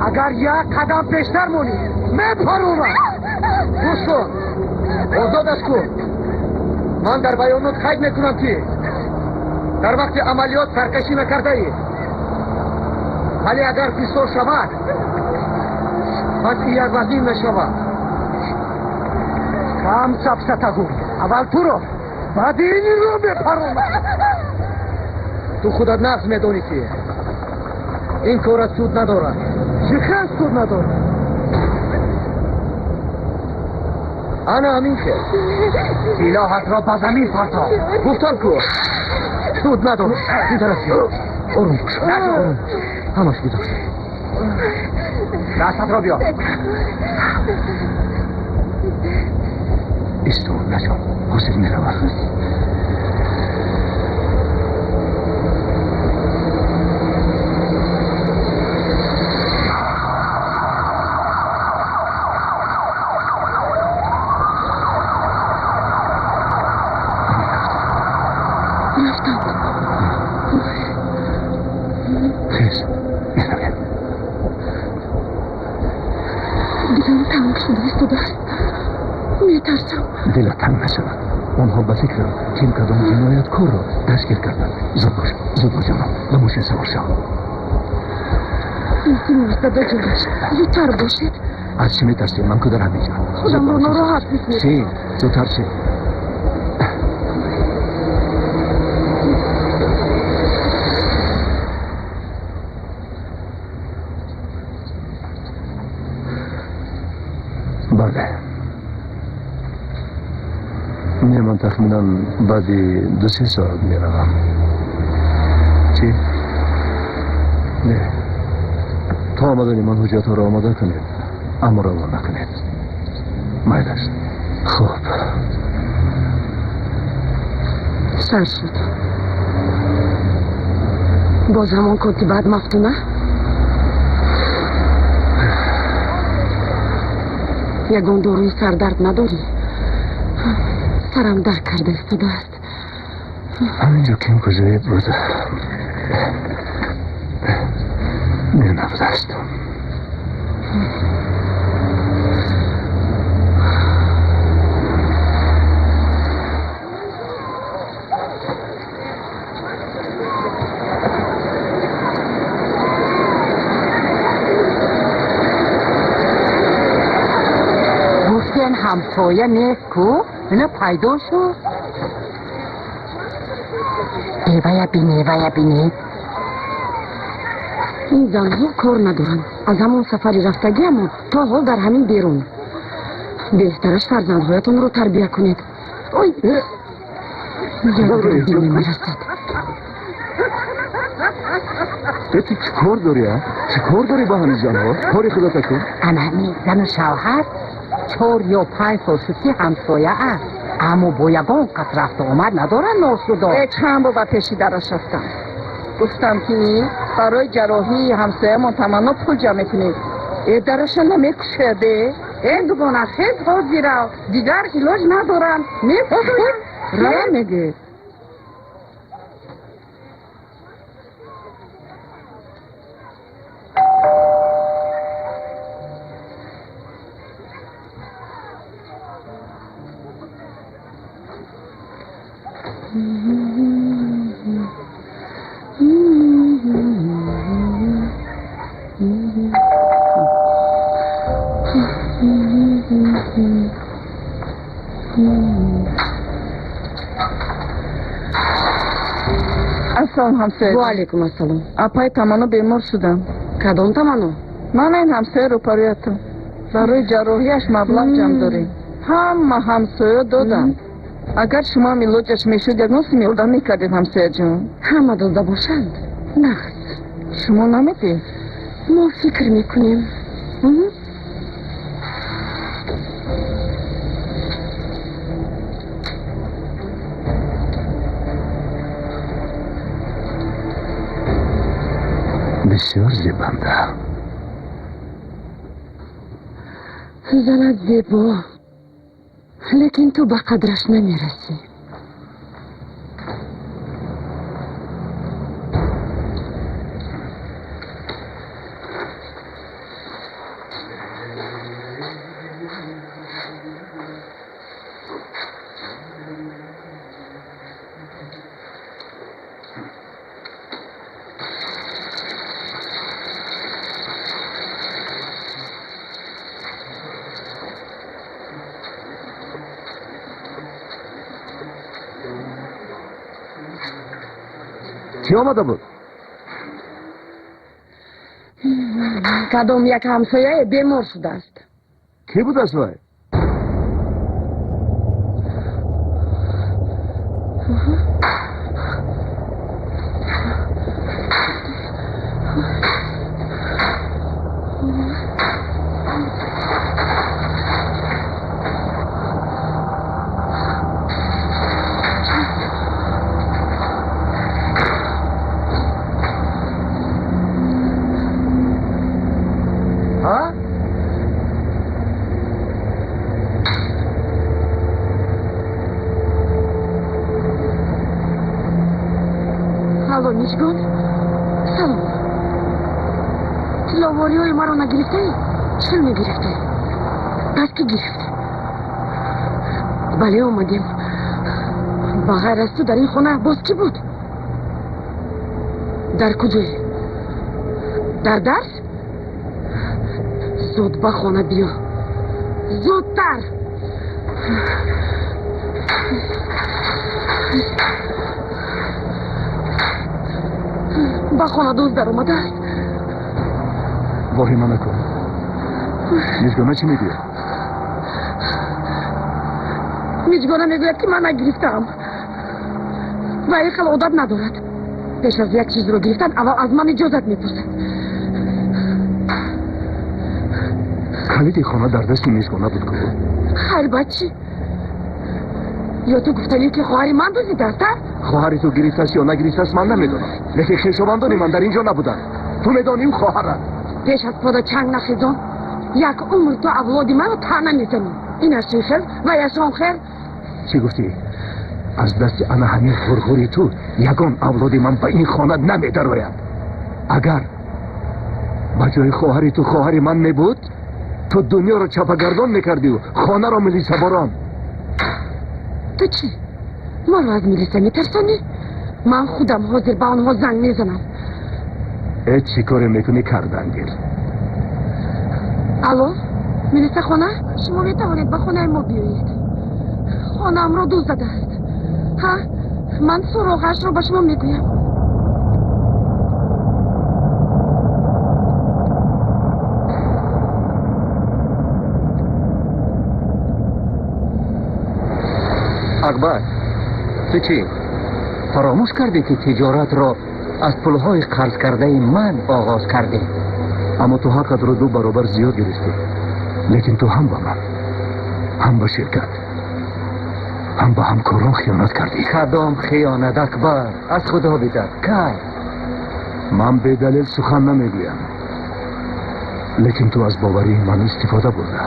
Агар як қадам пештар монӣ, мепаронам. Гӯш кун. Озодаш кун. Ман дар баёнот қайд мекунам, ки дар вақти амалиёт саркашӣ накардаӣ. Вале агар фисор шавад, вазъият вазин мешавад. Кам сафсата гӯй. Аввал туро, баъд инро мепаронам. Ту худат нағз медонӣ, ки ин корат суд надорад. Чӣ хел суд надорад? Ана ҳамин хел. Силоҳатро ба замин партов. Гуфтам ку, суд надорад. Ин тараф биё. Ором бош. Ором бош. Ҳамаш гузашт. Дастатро биёр. Исто, наҷон. Ҳозир меравам. Рафтанд. Хез, меравем. Дилам танг шуда истодааст. Метарсам. Дилат танг нашавад. Онҳо ба фикрам ким кадом ҷинояткорро дастгир карданд. Зуд бош, зуд бош, ҷонам, ба мошин савор шав. Илтимос, дадаҷонаш, зудтар бошед. Аз чӣ метарсӣ? Ман ку дар ҳамин ҷо. Худамро нороҳат ҳис мекунам. Шин, зудтар шин. Бале. Не, ман тахминан баъди 2-се соат меравам. Чӣ? Не. То омадани ман ҳуҷҷатҳоро омода кунед, аммо равон накунед. Майлаш. Хуб. Сар шуд. Боз ҳамон котибат Мафтуна? Ягон доруи сардард надорӣ? Сарам дард карда истодааст. Ҳамин ҷо ким куҷое буд? Не, набудааст. Гуфтен ҳамсоя нест ку, ина пайдо шуд. Эвая бинӣ, вая бинӣ. Ин занҳо кор надоранд. Аз ҳамон сафари рафтагиамон то ҳол дар ҳамин берун. Беҳтараш фарзандҳоятонро тарбия кунед. Ой, як дил мемарасад. Ту чӣ кор дорӣ, а? Чӣ кор дорӣ ба ҳамин занҳо? Кори худата кун. Ана ҳамин зану шавҳар 4 ё 5 сол шуд, ки ҳамсоя аст, аммо бо ягон кас рафту омад надоранд ношудо. Чанд бор ба пеши дараш рафтам. Гуфтам, ки барои ҷарроҳии ҳамсоямон Таманно пул ҷамъ мекунем. Э, дараша намекушояде. Э, дугона, хез, ҳозирав, дигар илоҷ надорам, мепӯшоям. Ра мегӯ. Ассалом, ҳамсоя. Ва алайкум ассалом. Апаи Тамано бемор шудам. Кадом Тамано? Ман ин ҳамсоя рӯпарӯятам. Барои ҷарроҳияш маблағ ҷамъ дорем. Ҳама ҳамсоя додам. Агар шумо ҳам илоҷаш мешуд, ягон сум ёрдам мекардед, ҳамсояҷон. Ҳама дода бошанд, нағз. Шумо намедиҳед? Мо фикр мекунем. Бисёр зебанда. Занат зебо, лекин ту ба қадраш намерасӣ. Кӣ омада буд? Кадом як ҳамсояе бемор шудааст. Кӣ будааст вай? Алло, Мижгон, салом. Тилловориҳои маро нагирифтаӣ? Чӣ мегирифтӣ? Пас кӣ гирифт? Бале, омадем. Ба ғайр аз ту дар ин хона боз кӣ буд? Дар куҷое? Дар дарс? Зуд ба хона биё. Зудтар! Ба хона дузд даромадааст. Воҳима накун. Мижгона чӣ мегӯяд? Мижгона мегӯяд, ки ман нагирифтаам ва ин хел одат надорад. Пеш аз як чизро гирифтан аввал аз ман иҷозат мепурсад. Калиди хона дар дасти Мижгона буд ку. Хайр, баъд чӣ? Ё ту гуфтанӣ, ки хоҳари ман дуздидааст, а? Хоҳари ту гирифтааст ё нагирифтааст, ман намедонам, лекин хешовандони ман дар ин ҷо набуданд. Ту медонӣ, ӯ хоҳарат. Пеш аз пода чанг нахезон, як умр ту авлоди маро таъна мезанӣ. Инаш ин хел ва яшон хел. Чӣ гуфтӣ? Аз дасти ана ҳамин ғурғури ту ягон авлоди ман ба ин хона намедарояд. Агар ба ҷои хоҳари ту хоҳари ман мебуд, ту дунёро чапагардон мекардию хонаро милисаборон. Ту чӣ, маро аз милиса метарсонӣ? Ман худам ҳозир ба онҳо занг мезанам. Э, чӣ коре мекунӣ, кардангир. Алло, милисахона, шумо метавонед ба хонаи мо биёед. Хонаамро дузд задааст. Ҳа, ман суроғаашро ба шумо мегӯям. Акбар, ту чӣ, фаромӯш кардӣ, ки тиҷоратро аз пулҳои қарз кардаи ман оғоз кардӣ? Аммо ту ҳаққатро ду баробар зиёд гирифтӣ. Лекин ту ҳам ба ман, ҳам ба ширкат, ҳам ба ҳамкорон хиёнат кардӣ. Кадом хиёнат, Акбар? Аз Худо битарс, кай? Ман бедалел сухан намегӯям, лекин ту аз боварии ман истифода бурда,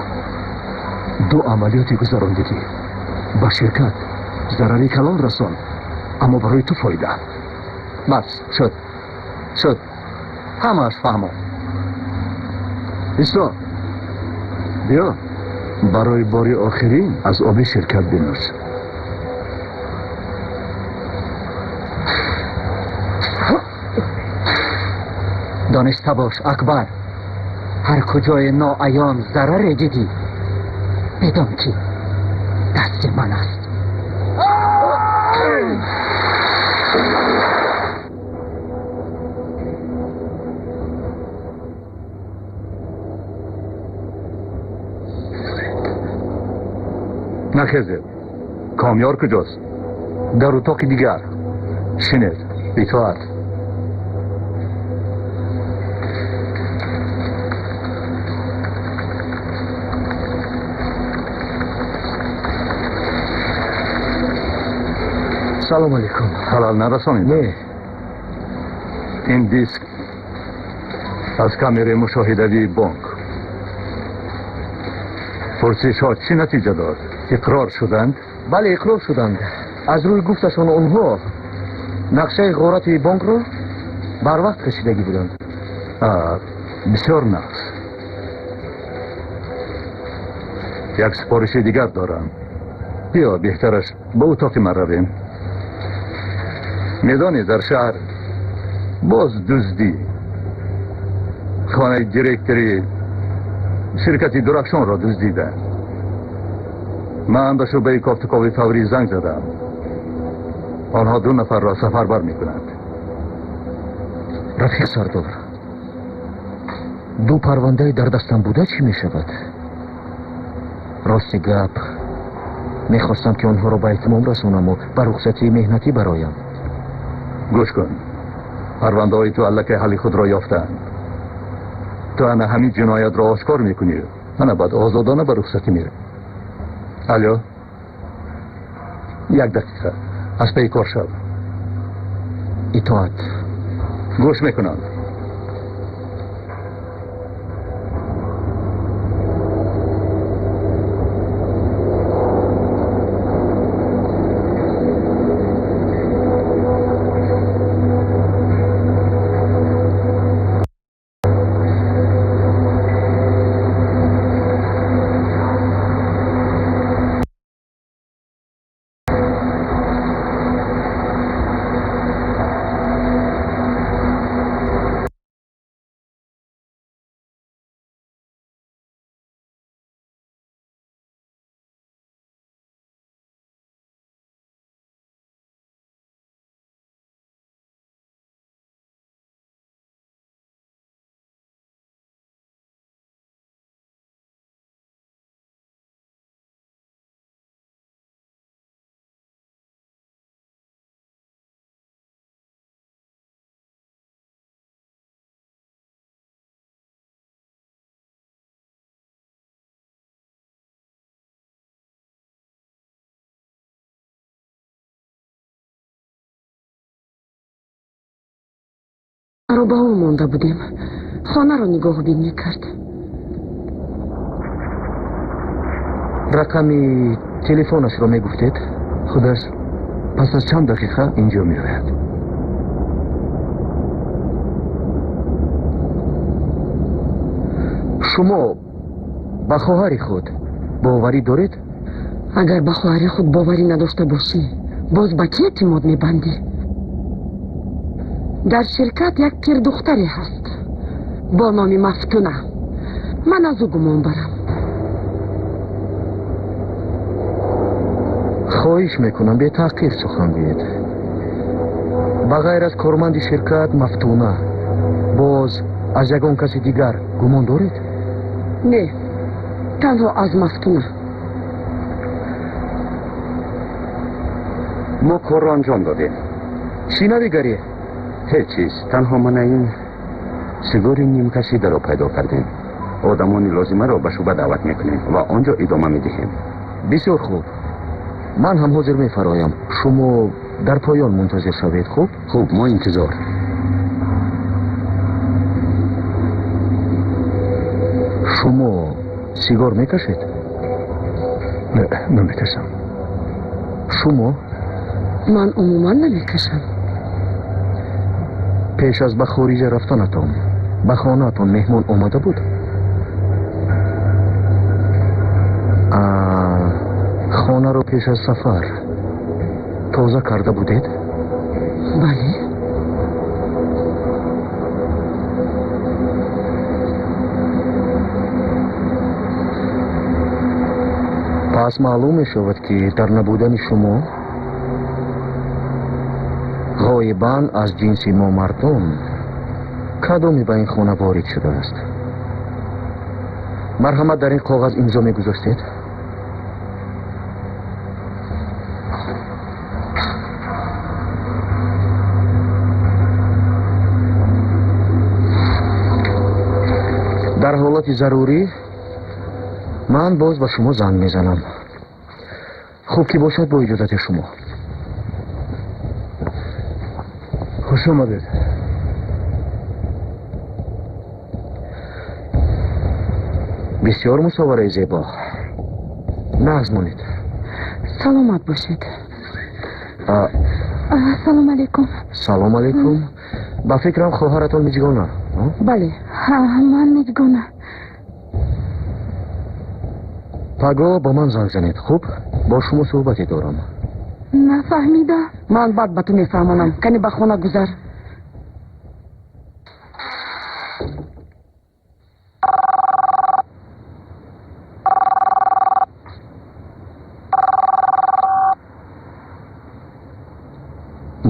ду амалиёте гузарондӣ, ки ба ширкат зарари калон расон, аммо барои ту фоида. Бас шуд, шуд, ҳамааш фаҳмо. Исто, биё, барои бори охирин аз оби ширкат бинӯш. Дониста бош, Акбар. Ҳар куҷое ноаён зараре дидӣ, бидон ки дасти ман аст. Нахезед. Комёр куҷост? Дар утоқи дигар. Шинед, итоат. Салом алейкум. Халал нарасонид? Не. Ин диск аз камераи мушоҳидавии бонк. Пурсишҳо чӣ натиҷа дод? Иқрор шуданд? Бале, иқрор шуданд. Аз рӯи гуфташон онҳо нақшаи ғорати бонкро барвақт кашидагӣ буданд. Бисёр нағз. Як супориши дигар дорам. Биё, беҳтараш ба утоқи ман равем. Медонӣ, дар шаҳр боз дуздӣ. Хонаи директори ширкати Дурахшонро дуздиданд. Ман ба шӯъбаи кофтукови фаврӣ занг задам. Онҳо ду нафарро сафарбар мекунанд. Рафиқ Сардор, ду парвандаи дар дастам буда чӣ мешавад? Рости гап, мехостам ки онҳоро ба итмом расонаму ба рухсатии меҳнатӣ бароям. Гӯш кун, парвандаҳои ту аллакай ҳалли худро ёфтаанд. Ту ана ҳамин ҷиноятро ошкор мекунӣ, ана баъд озодона ба рухсатӣ меравӣ. Алло, як дақиқа, аз пайи кор шав. Итоат. Гӯш мекунам. Ро ба ӯ монда будем. Хонаро нигоҳубин мекард. Рақами телефонашро мегуфтед? Худаш пас аз чанд дақиқа инҷо меояд. Шумо ба хоҳари худ боварӣ доред? Агар ба хоҳари худ боварӣ надошта бошӣ, боз ба кӣ эътимод мебандӣ? Дар ширкат як пирдухтаре ҳаст бо номи Мафтуна. Ман аз ӯ гумон барам. Хоҳиш мекунам, бетаҳқир сухан гӯед. Ба ғайр аз корманди ширкат Мафтуна, боз аз ягон каси дигар гумон доред? Не, танҳо аз Мафтуна. Мо корро анҷом додем. Чӣ навигарӣ? Ҳеҷ чиз, танҳо мана ин сигори нимкашидаро пайдо кардем. Одамони лозимаро ба шӯъба даъват мекунем ва он ҷо идома медиҳем. Бисёр хуб. Ман ҳам ҳозир мефароям. Шумо дар поён мунтазир шавед, хуб? Хуб, мо интизор. Шумо сигор мекашед? Не, намекашам. Шумо? Ман умуман намекашам. Пеш аз ба хориҷа рафтанатон ба хонаатон меҳмон омада буд? Хонаро пеш аз сафар тоза карда будед? Бале. Пас маълум мешавад, ки дар набудани шумо ғоибан аз ҷинси мо мардон кадоме ба ин хона ворид шудааст. Марҳамат, дар ин коғаз имзо мегузоштед. Дар ҳолати зарурӣ ман боз ба шумо занг мезанам. Хуб ки бошад, бо иҷозати шумо. Хуш омадед. Бисёр мусовараи зебо. Нағз монед. Саломат бошед. Ассалому алайкум. Салом алайкум. Ба фикрам, хоҳаратон Миҷгона. Бале, ман Миҷгона. Пагоҳ ба ман занг занед, хуб? Бо шумо суҳбате дорам. Нафаҳмидам. Ман баъд ба ту мефаҳмонам. Кани ба хона гузар.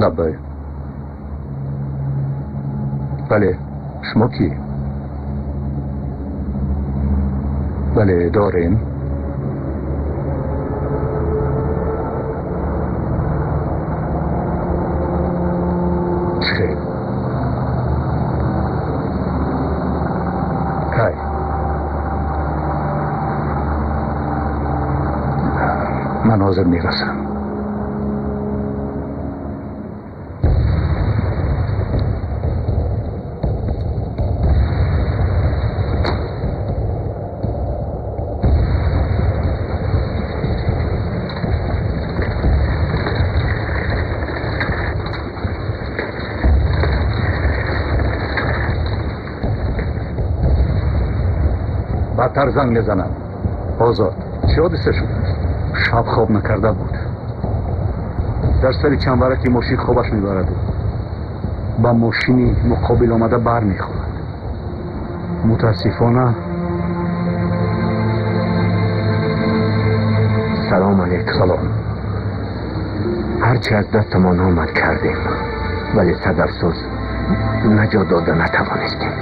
Лаббай. Бале, шумо кӣ? Бале, дорем. Чӣ хел? Кай? Ман ҳозир мерасам. Баъдтар занг мезанам. Озод, чӣ ҳодиса шудааст? Шаб хоб накарда буд. Дар сари чанбараки мошин хобаш мебараду ба мошини муқобил омада бармехӯрад. Мутаассифона. Салом алейкум. Салом. Ҳарчи аз дастамон омад, кардем, вале сад афсӯс, наҷот дода натавонистем.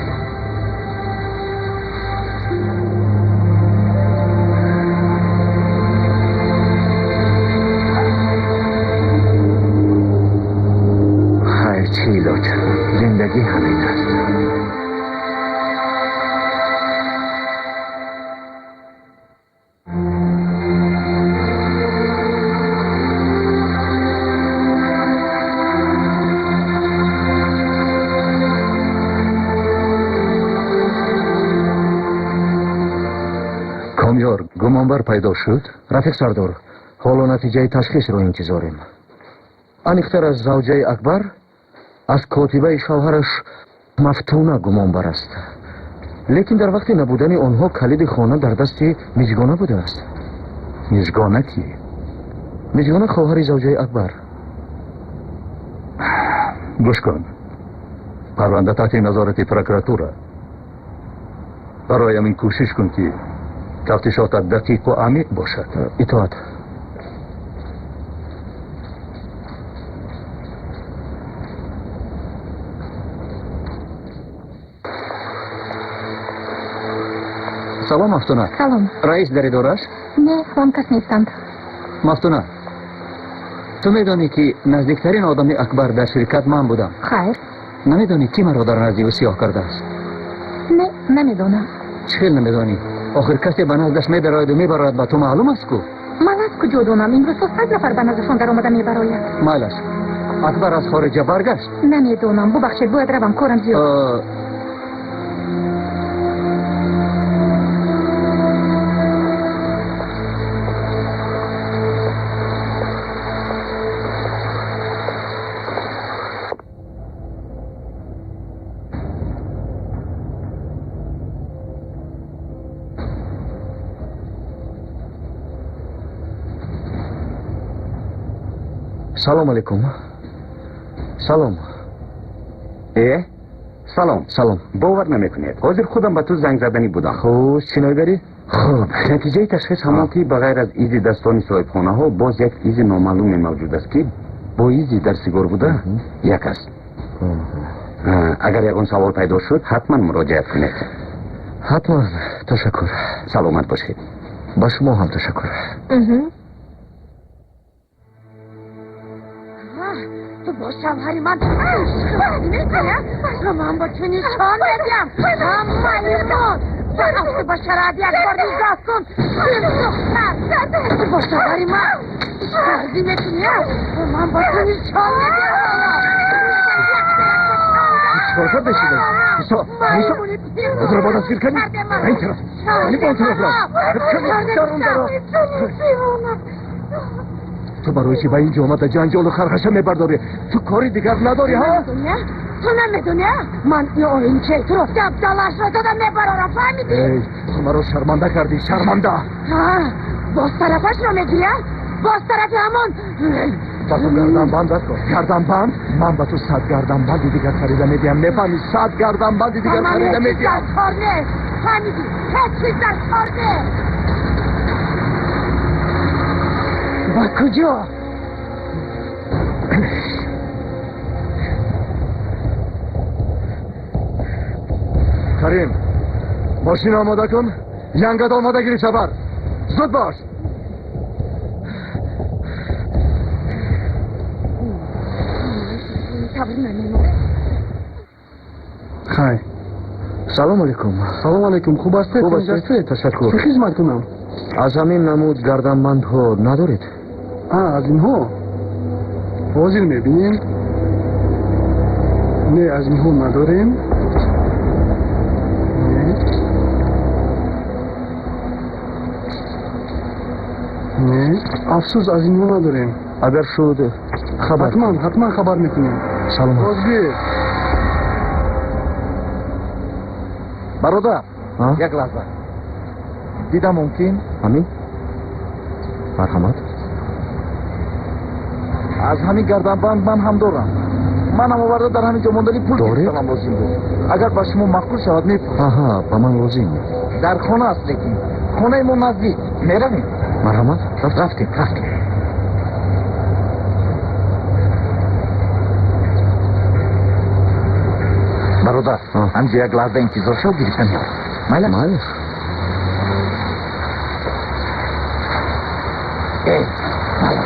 Хайр, чӣ илоҷ, зиндагӣ ҳамин аст. Комёр, гумонбар пайдо шуд? Рафиқ сардор, ҳоло натиҷаи ташхисро интизорем. Аниқтар, аз завҷаи Акбар, аз котибаи шавҳараш Мафтуна гумонбар аст. Лекин дар вақти набудани онҳо калиди хона дар дасти Миҷгона будааст. Миҷгона кӣ? Миҷгона хоҳари завҷаи Акбар. Гӯш кун, парванда таҳти назорати прокуратура. Барои ҳамин кӯшиш кун, ки тафтишотат дақиқу амиқ бошад. Итоат. Салом, Мафтуна. Салом. Раис дар идораш? Не, он кас нестанд. Мафтуна, ту медонӣ, ки наздиктарин одами Акбар дар ширкат ман будам. Хайр. Намедонӣ, ки маро дар назди ӯ сиёҳ кардааст? Не, намедонам. Чӣ хел намедонӣ? Охир касе ба наздаш медарояду мебарояд, ба ту маълум аст ку? Ман аз куҷо донам? Имрӯзҳо 100 нафар ба наздашон даромада мебарояд. Майлаш. Акбар аз хориҷа баргашт? Намедонам. Бубахшед, бояд равам, корам зиёд. Салом алейкум. Салом. Э, салом. Салом. Бовар намекунед, ҳозир худам ба ту занг заданӣ будам. Хуш, чӣ навигарӣ? Хуб, натиҷаи ташхис ҳамон ки ба ғайр аз изи дастони соҳибхонаҳо боз як изи номаълуме мавҷуд аст, ки бо изи дар сигор буда як аст. Агар ягон савол пайдо шуд, ҳатман муроҷиат кунед. Ҳатман, ташаккур. Саломат бошед. Ба шумо ҳам ташаккур. Ту бо шавҳари ман ишқ мекунӣ? Ман ба ту нишон медиҳам. Ҳамаи мо ба ба шароат як бор нигоҳ кун. Духтар, ту бо шавҳари ман ишқ мекунӣ? Ман ба ту нишон медиҳам. Чикор карда шуда? Исо, Исо, ҳозир ба дастгир кардӣ? Ин тараф, ин он тараф рафт. Дарун даро. Ту барои чӣ ба ин ҷо омада ҷанҷолу хархаша мебардорӣ? Ту кори дигар надорӣ, ҳа? Ту намедонӣ, ман ин оинчаи туро дабдалашро дода мебарорам, фаҳмидӣ? Эй, ту маро шарманда кардӣ, шарманда! Боз тарафашро мегирӣ, боз тарафи ҳамон. Ба ту гарданбанд аст, гарданбанд? Ман ба ту 100 гарданбанди дигар харида медиҳам, мефаҳмӣ? 100 гарданбанди дигар харида медиҳам. Дар кор нест, фаҳмидӣ? Ҳеҷ чиз дар кор нест. Ба куҷо? Карим, мошин омода кун, янгат омода гирифта бар. Зуд бош. Хай. Салом алейкум. Салом алейкум. Хуб ҳастед? Хуб ҳастед? Ташаккур. Чӣ хизмат кунам? Аз ҳамин намуд гарданбандҳо надоред? Аз инҳо? Ҳозир мебинем. Не, аз инҳо надорем. Не, афсӯс, аз инҳо надорем. Агар шуд, хабар. Ҳатман, ҳатман хабар мекунем. Саломат. Розбир. Бародар, як лаҳза. Дида мумкин? Ҳамин? Марҳамат. Аз ҳамин гарданбанд ман ҳам дорам. Манам оварда дар ҳамин ҷо мондани пул гирифтанам лозим буд. Агар ба шумо маъқул шавад мепурсам. Аҳа, ба ман лозим. Дар хона аст, лекин хонаи мо наздик. Меравем? Марҳамат. Рафтем, рафтем. Бародар, ҳамҷо як лаҳза интизор шав, гирифта меорам. Майла? Майла. Эй, майла.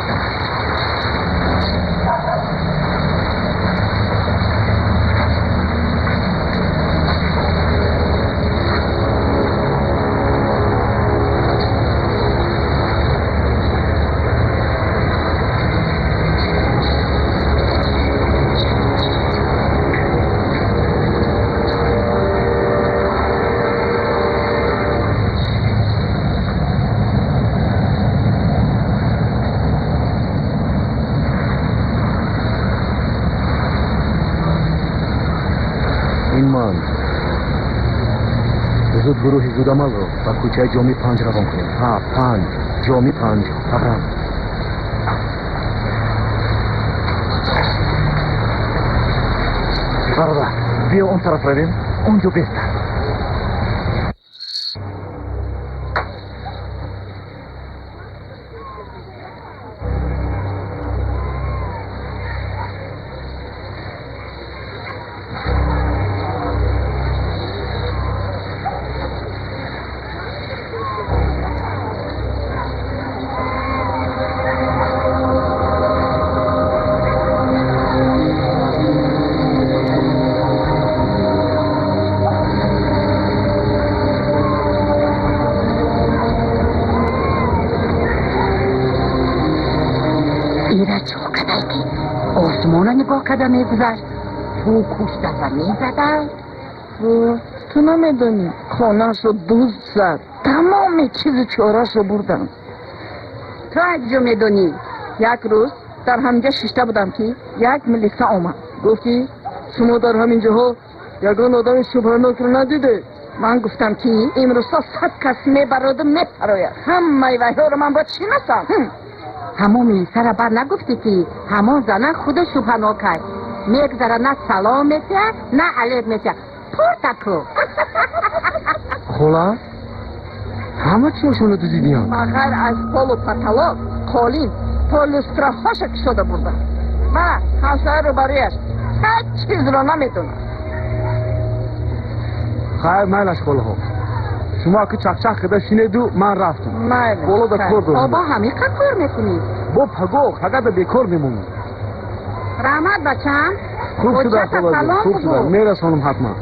Зуд гурӯҳи зудамалро ба кӯчаи Ҷоми 5 равон кунем. Ҳа, 5, Ҷоми 5, фавран. Бародар, биё он тараф равем, он ҷо беҳтар. Када мегузашт, ту куштаса мезаданд. Ту намедонӣ, хонаашро дузд зад, тамоми чизи чораашро бурданд. Ту аз ҷо медонӣ? Як рӯз дар ҳаминҷа шишта будам, ки як милиса омад. Гуфт, ки шумо дар ҳамин ҷоҳо ягон одами шубҳанокро надидед? Ман гуфтам, ки имрӯзҳо 100 кас мебароду мепарояд. Ҳамаи вайҳоро ман бояд шиносам. Ҳамон милисара бар нагуфтӣ, ки ҳамон зана худо шубҳанок аст. Мегзара, на салом метиҳад, на алек метиҳад. Пурта ку. Хола? Ҳама чизошонро дуздидиям. Ба ғайр аз полу потолок, қолин, то люстраҳоша кушода бурданд. Ма ҳамсоя рӯбарӯяш ҳеҷ чизро намедонад. Хайр, майлаш холаҳо. Шумо аки чақчақ карда шинеду ман рафтам. Майли. Боло да кор дорам. Бо ҳамиқа кор мекунӣ? Бо паго, пагада бекор мемонам. Раҳмат, бачам. Хуб шуда, холаҷон, хуб шуда. Мерасонам ҳатман.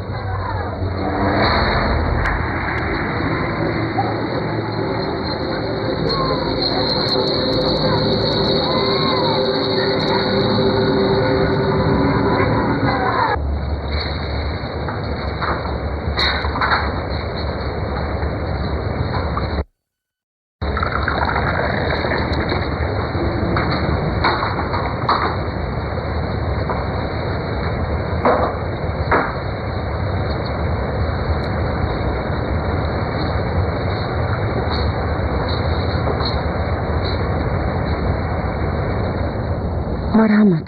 Марҳамат.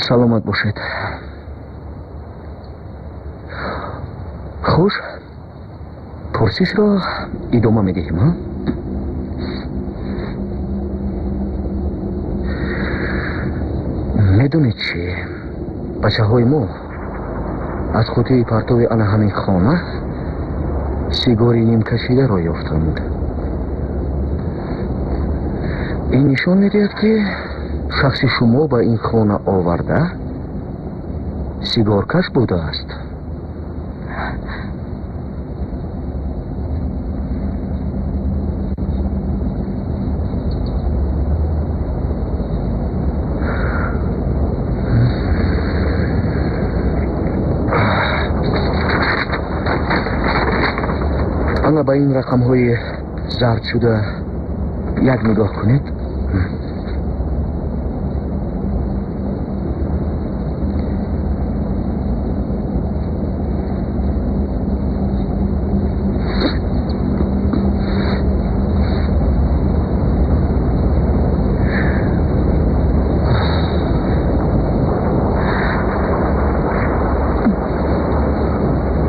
Саломат бошед. Хуш, пурсишро идома медиҳем, а? Медонед чӣ? Бачаҳои мо аз қутии партови ана ҳамин хона сигори нимкашидаро ёфтанд. Ин нишон медиҳад, ки шахси шумо ба ин хона оварда сигоркаш будааст. Ана ба ин рақамҳои зард шуда як нигоҳ кунед.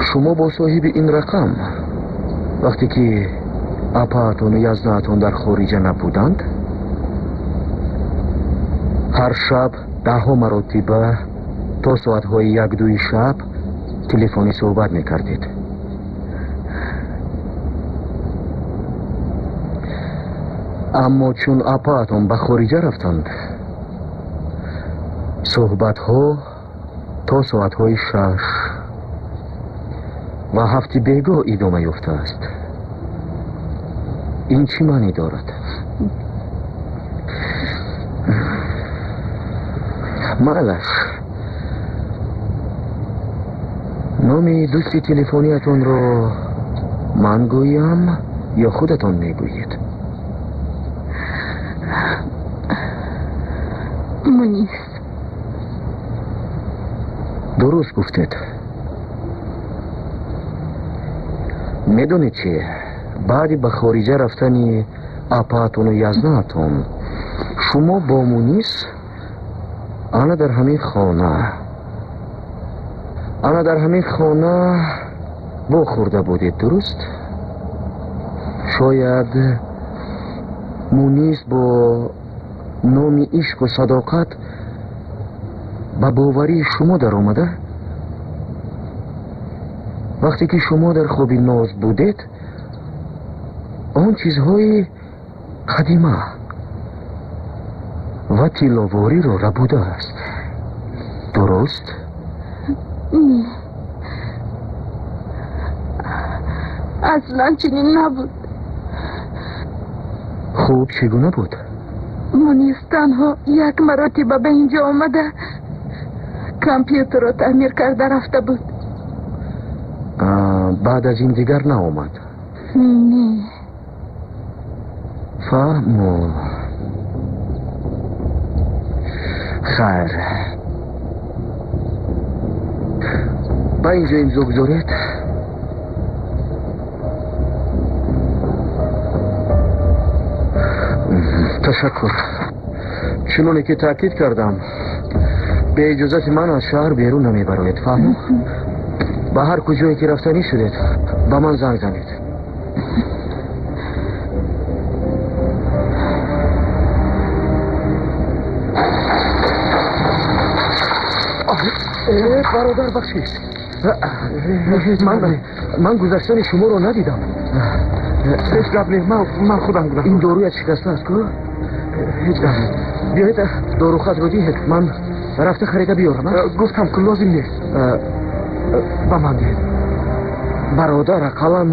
Шумо бо соҳиби ин рақам вақте ки апаатону яздаатон дар хориҷа набуданд, ҳар шаб даҳҳо маротиба то соатҳои якдуи шаб телефонӣ суҳбат мекардед. Аммо чун апаатон ба хориҷа рафтанд, суҳбатҳо то соатҳои 6 ва 7 бегоҳ идома ёфтааст. Ин чӣ маънӣ дорад? Маълаш, номи дӯсти телефониятонро ман гӯям ё худатон мегӯед? Мунис. Дуруст гуфтед. Медонед чи? Баъди ба хориҷа рафтани апаатону язнаатон шумо бо Мунис ана дар ҳамин хона вохӯрда будед, дуруст? Шояд Мунис бо номи ишқу садоқат ба боварии шумо даромада? Вақте ки шумо дар хоби ноз будед, он чизҳои қадима ва тилловориро рабудааст. Дуруст? Не, аслан чунин набуд. Хуб, чӣ гуна буд? Мунис танҳо як маротиба ба инҷо омада компютерро таъмир карда рафта буд. Баъд аз ин дигар наомад? Не. Фаҳмо. Хайр, ба инҷо имзо гузоред. Ташаккур. Чуноне ки таъкид кардам, бе иҷозати ман аз шаҳр берун намебароед, фаҳмо? Ба ҳар куҷое ки рафтанӣ шудед, ба ман занг занед. Бародар, бахшиш, ман гузаштани шуморо надидам. Ҳеҷ гап не, ман худам гунаҳкор. Ин доруят шикаста аст ку? Ҳеҷ гап не, биёед, дорухатро диҳед, ман рафта харида биёрам. Гуфтам ку, лозим нест, ба ман диҳед. Бародар, ақаллан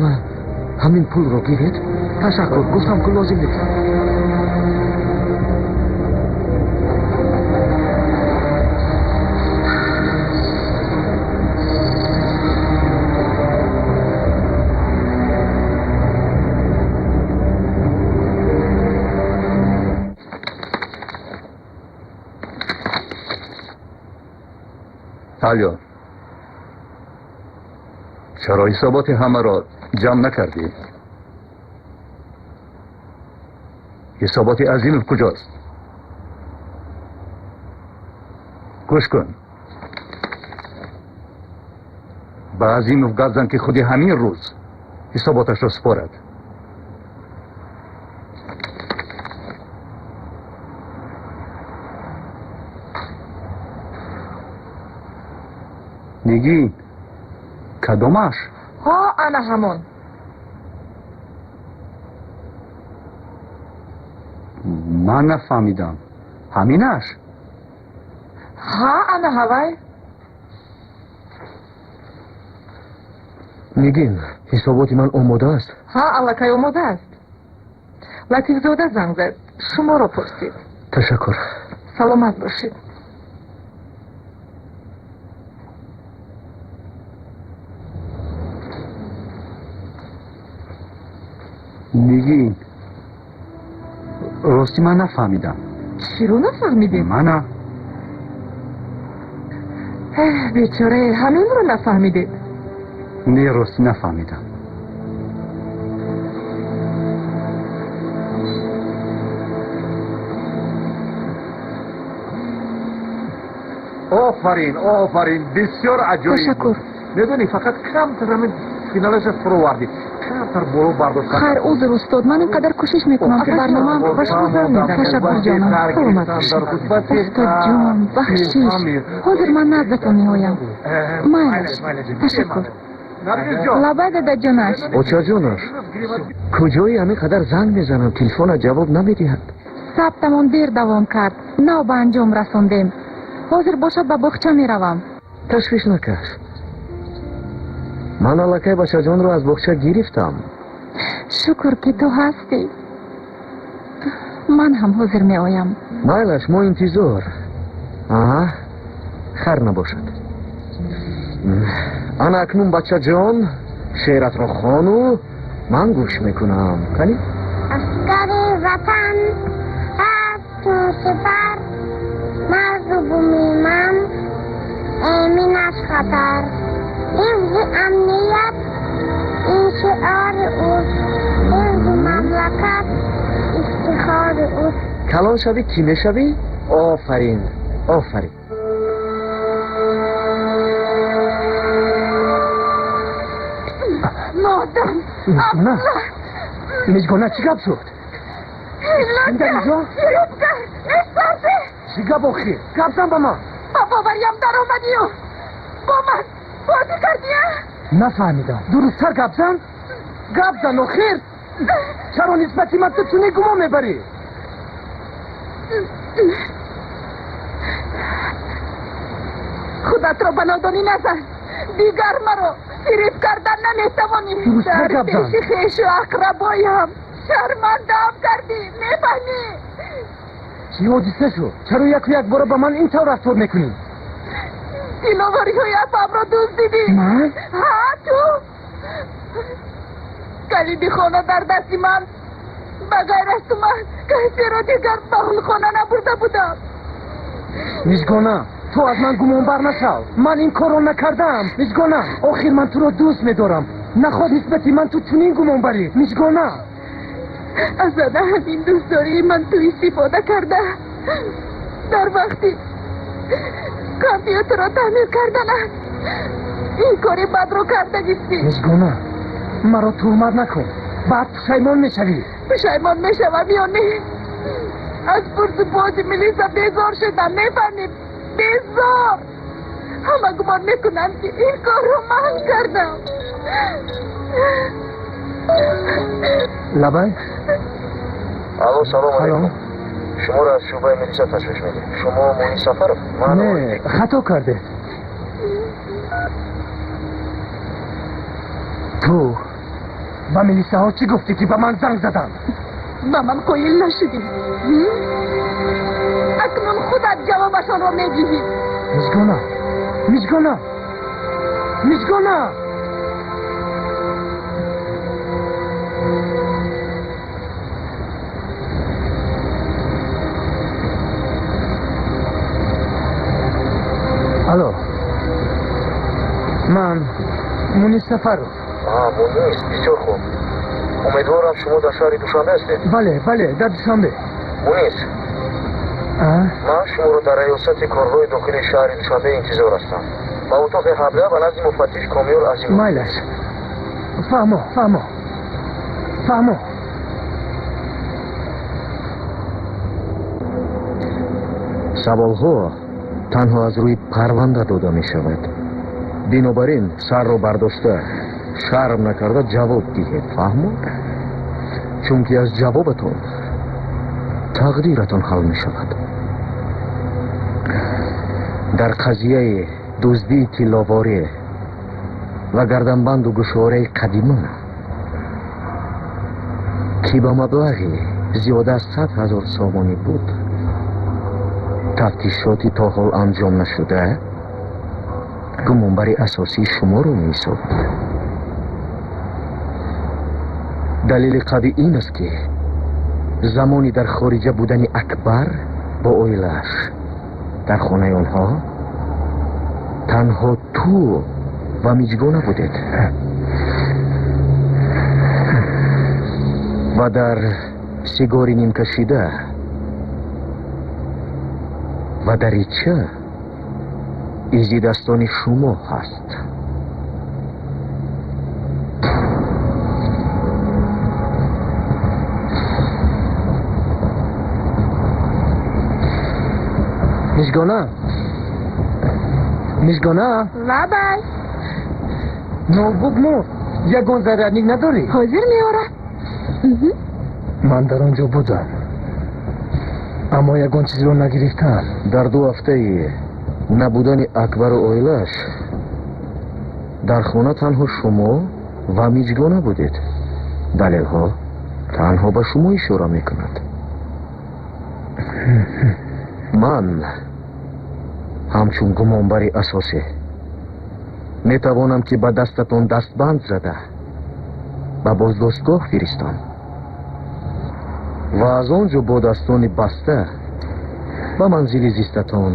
ҳамин пулро гиред. Ташаккур, гуфтам ку, лозим нест. Алё, чаро ҳисоботи ҳамаро ҷамъ накардӣ? Ҳисоботи Азимов куҷост? Гӯш кун, ба Азимов гап зан, ки худи ҳамин рӯз ҳисоботашро супорад. Нигин, кадомаш? Ҳо, ана ҳамон. Ман нафаҳмидам, ҳаминаш? Ҳа, ана ҳавай. Нигин, ҳисоботи ман омода аст? Ҳа, аллакай омода аст. Латифзода занг зад, шуморо пурсид. Ташаккур. Саломат бошед. Нигин, рости ман нафаҳмидам. Чиро нафаҳмидед? Мана. Бечора, ҳаминро нафаҳмидед? Не, рости нафаҳмидам. Офарин, офарин, бисёр аҷоиб. Ташаккур. Медонӣ, фақат камтар ҳамин финалаша фуровардӣ, камтар боло бардошт. Хайр, узр, устод, ман ин қадар кӯшиш мекунам, ки барномаам ба шумо занг мезанад. Ташаккур, ҷонам, саломат бошед. Устодҷон, бахшиш, ҳозир ман наздатон меоям. Майлаш, ташаккур. Лабай, дадаҷонаш. Очаҷонаш, куҷои ҳамин қадар занг мезанам, телефонат ҷавоб намедиҳад. Сабтамон дер давом кард, нав ба анҷом расондем. Ҳозир бошад, ба боғча меравам. Ташвиш накаш, ман аллакай бачаҷонро аз боғча гирифтам. Шукр, ки ту ҳастӣ. Ман ҳам ҳозир меоям. Майлаш, мо интизор. Аҳа, хар набошад. Ана акнун, бачаҷон, шеъратро хону ман гӯш мекунам. Кани? Аскари ватан ҳаст чун сипар, марзу буми ман эмин аз хатар. Ҳифзи амният ин шиори ӯст, ҳифзи мамлакат ифтихори ӯст. Калон шавӣ, кӣ мешавӣ? Офарин, офарин. Нодам! Мижгона, Мижгона, чӣ гап шуд? Фиребгар, эсарде! Чӣ гап охир? Гап зан ба ман. Ба бовариям даромадию бо ман бозӣ кардия? Нафаҳмидам, дурусттар гап зан. Гап зан охир, чаро нисбати ман ту чунин гумон мебарӣ? Худатро ба нодонӣ назан, дигар маро фиреб кардан наметавонӣ. Дурусттар Дар гап зан. пеши хешу ақрабоям шармандаам кардӣ, мефаҳмӣ? Чӣ ҳодиса шуд? Чаро яку якбора ба ман ин тавр рафтор мекунӣ? Диловариҳои апамро дуздидӣ. Ман? Ҳа, ту. Калиди хона дар дасти ман. Ба ғайр аз ту ман касеро дигар ба хона набурда будам. Мижгона, ту аз ман гумонбар нашав, ман ин корро накардаам. Мижгона, охир ман туро дӯст медорам, наход нисбати ман ту чунин гумонбарӣ? Мижгона. Аз ана ҳамин дӯстдории ман ту истифода карда, дар вақти компютерро таъмир карданат ин кори бадро карда гирифтӣ. Мижгона, маро туҳмат накун, баъд пушаймон мешавӣ. Пушаймон мешавам ё не, аз пурсу пози милиса безор шудам, мефаҳмӣ? Безор. Ҳама гумон мекунанд, ки ин корро ман кардам. Лабай. Алло, салом алейкум. Шуморо аз шӯъбаи милиса ташвиш медиҳем. Шумо Мунис Сафаров? Не, хато кардед. Ту ба милисаҳо чӣ гуфтӣ, ки ба ман занг заданд? Ба ман қоил нашудӣ. Акнун худат ҷавобашонро медиҳӣ. Мижгона, Мижгона, Мижгона! Алло, ман Мунис Сафаров. Мунис, бисёр хуб. Умедворам, шумо дар шаҳри Душанбе ҳастед. Бале, бале, дар Душанбе. Мунис, ман шуморо дар раёсати корҳои дохилии шаҳри Душанбе интизор ҳастам, ба утоқи 17, ба назди муфаттиш Комёр Азимов. Майлаш, фаҳмо, фаҳмо, фаҳмо. Саволҳо танҳо аз рӯи парванда дода мешавад. Бинобар ин сарро бардошта, шарм накарда ҷавоб диҳед, фаҳмо? Чунки аз ҷавобатон тақдиратон ҳал мешавад. Дар қазияи дуздии тилловорӣ ва гарданбанду гӯшвораи қадима, ки ба маблағи зиёда аз 100 000 сомонӣ буд, тафтишоти то ҳол анҷом нашуда гумонбари асосии шуморо меҳисобад. Далели қавӣ ин аст, ки замони дар хориҷа будани Акбар бо оилааш дар хонаи онҳо танҳо ту ва Миҷгона будед ва дар сигори нимкашида ва дарича изи дастони шумо ҳаст. Мижгона, Мижгона! Лабай. Ноутбук мурд, ягон зарядник надорӣ? Ҳозир меорам. Ман дар он ҷо будам, аммо ягон чизро нагирифтам. Дар 2 ҳафтаи набудани Акбару оилааш дар хона танҳо шумо ва Миҷгона будед. Далелҳо танҳо ба шумо ишора мекунад. Ман ҳамчун гумонбари асосӣ метавонам, ки ба дастатон дастбанд зада, ба боздоштгоҳ фиристам ва аз он ҷо бо дастони баста ба манзили зистатон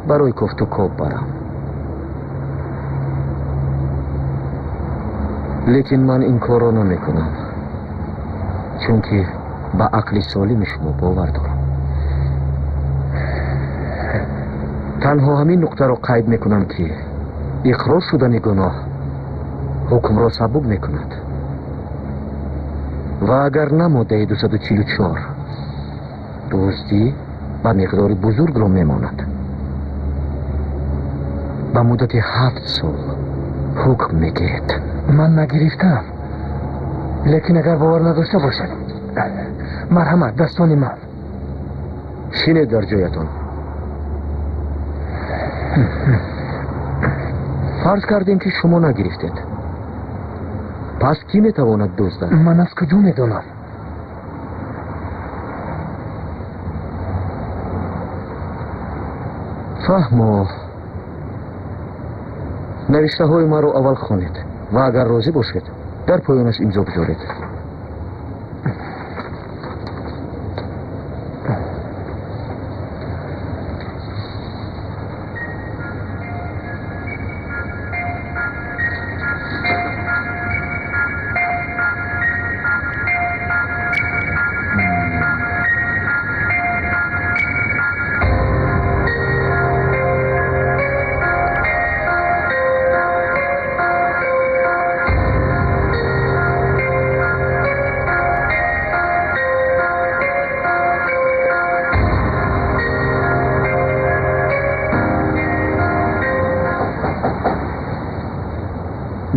барои кофтукоб барам. Лекин ман ин корро намекунам, чунки ба ақли солими шумо бовар дорам. Танҳо ҳамин нуқтаро қайд мекунам, ки иқрор шудани гуноҳ ҳукмро сабук мекунад ва агар на моддаи 244 дуздӣ ба миқдори бузургро мемонад, ба муддати 7 сол ҳукм мегиред. Ман нагирифтам, лекин агар бовар надошта бошад, марҳамат, дастони ман. Шинед дар ҷоятон. Фарз кардем, ки шумо нагирифтед, пас кӣ метавонад дуздад? Ман аз куҷо медонам? Фаҳмо. Навиштаҳои маро аввал хонед ва агар розӣ бошед, дар поёнаш имзо гузоред.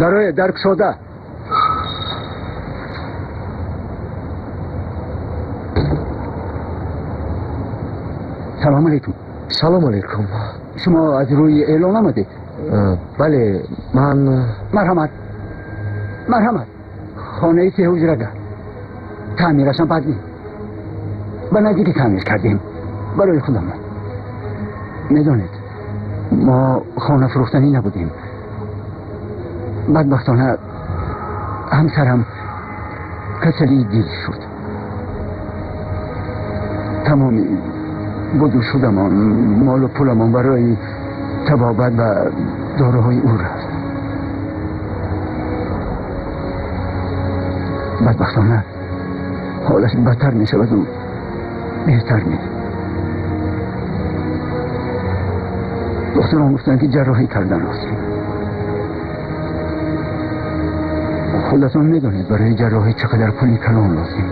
Дароя, дар кушода. Салом алейкум. Салом алейкум. Шумо аз рӯи эълон омадед? Бале, ман. Марҳамат, марҳамат. Хонаи сеҳуҷрага, таъмирашам бад нест, ба наздики таъмир кардем барои худамон. Медонед, мо хона фурӯхтанӣ набудем. Бадбахтона ҳамсарам касалии дил шуд. Тамоми буду шудамон, молу пуламон барои табобат ва доруҳои ӯ рафт. Бадбахтона ҳолаш бадтар мешаваду беҳтар не. Духтурон гуфтанд, ки ҷарроҳӣ кардан лозим. Худатон медонед, барои ҷарроҳӣ чӣ қадар пули калон лозим.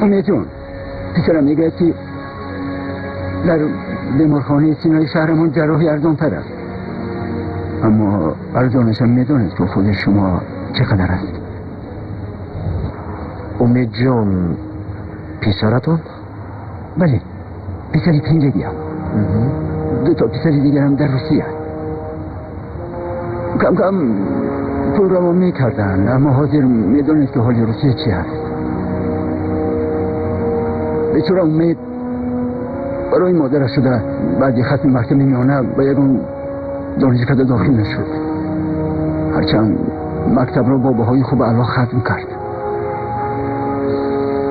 Умедҷон, писарам мегӯяд, ки дар беморхонаи Синои шаҳрамон ҷарроҳӣ арзонтар аст, аммо арзонашам медонед, ки худи шумо чӣ қадар аст. Умедҷон писаратон? Бале, писари пинҷагиам. Ду то писари дигарам дар Русия. Кам кам пул равон мекарданд, аммо ҳозир медонед, ки ҳоли Русия чи аст. Бечора Умед барои модараш шуда, баъди хатми мактаби миёна ба ягон донишкада дохил нашуд, ҳарчанд мактабро бо баҳои хуб аъло хатм кард.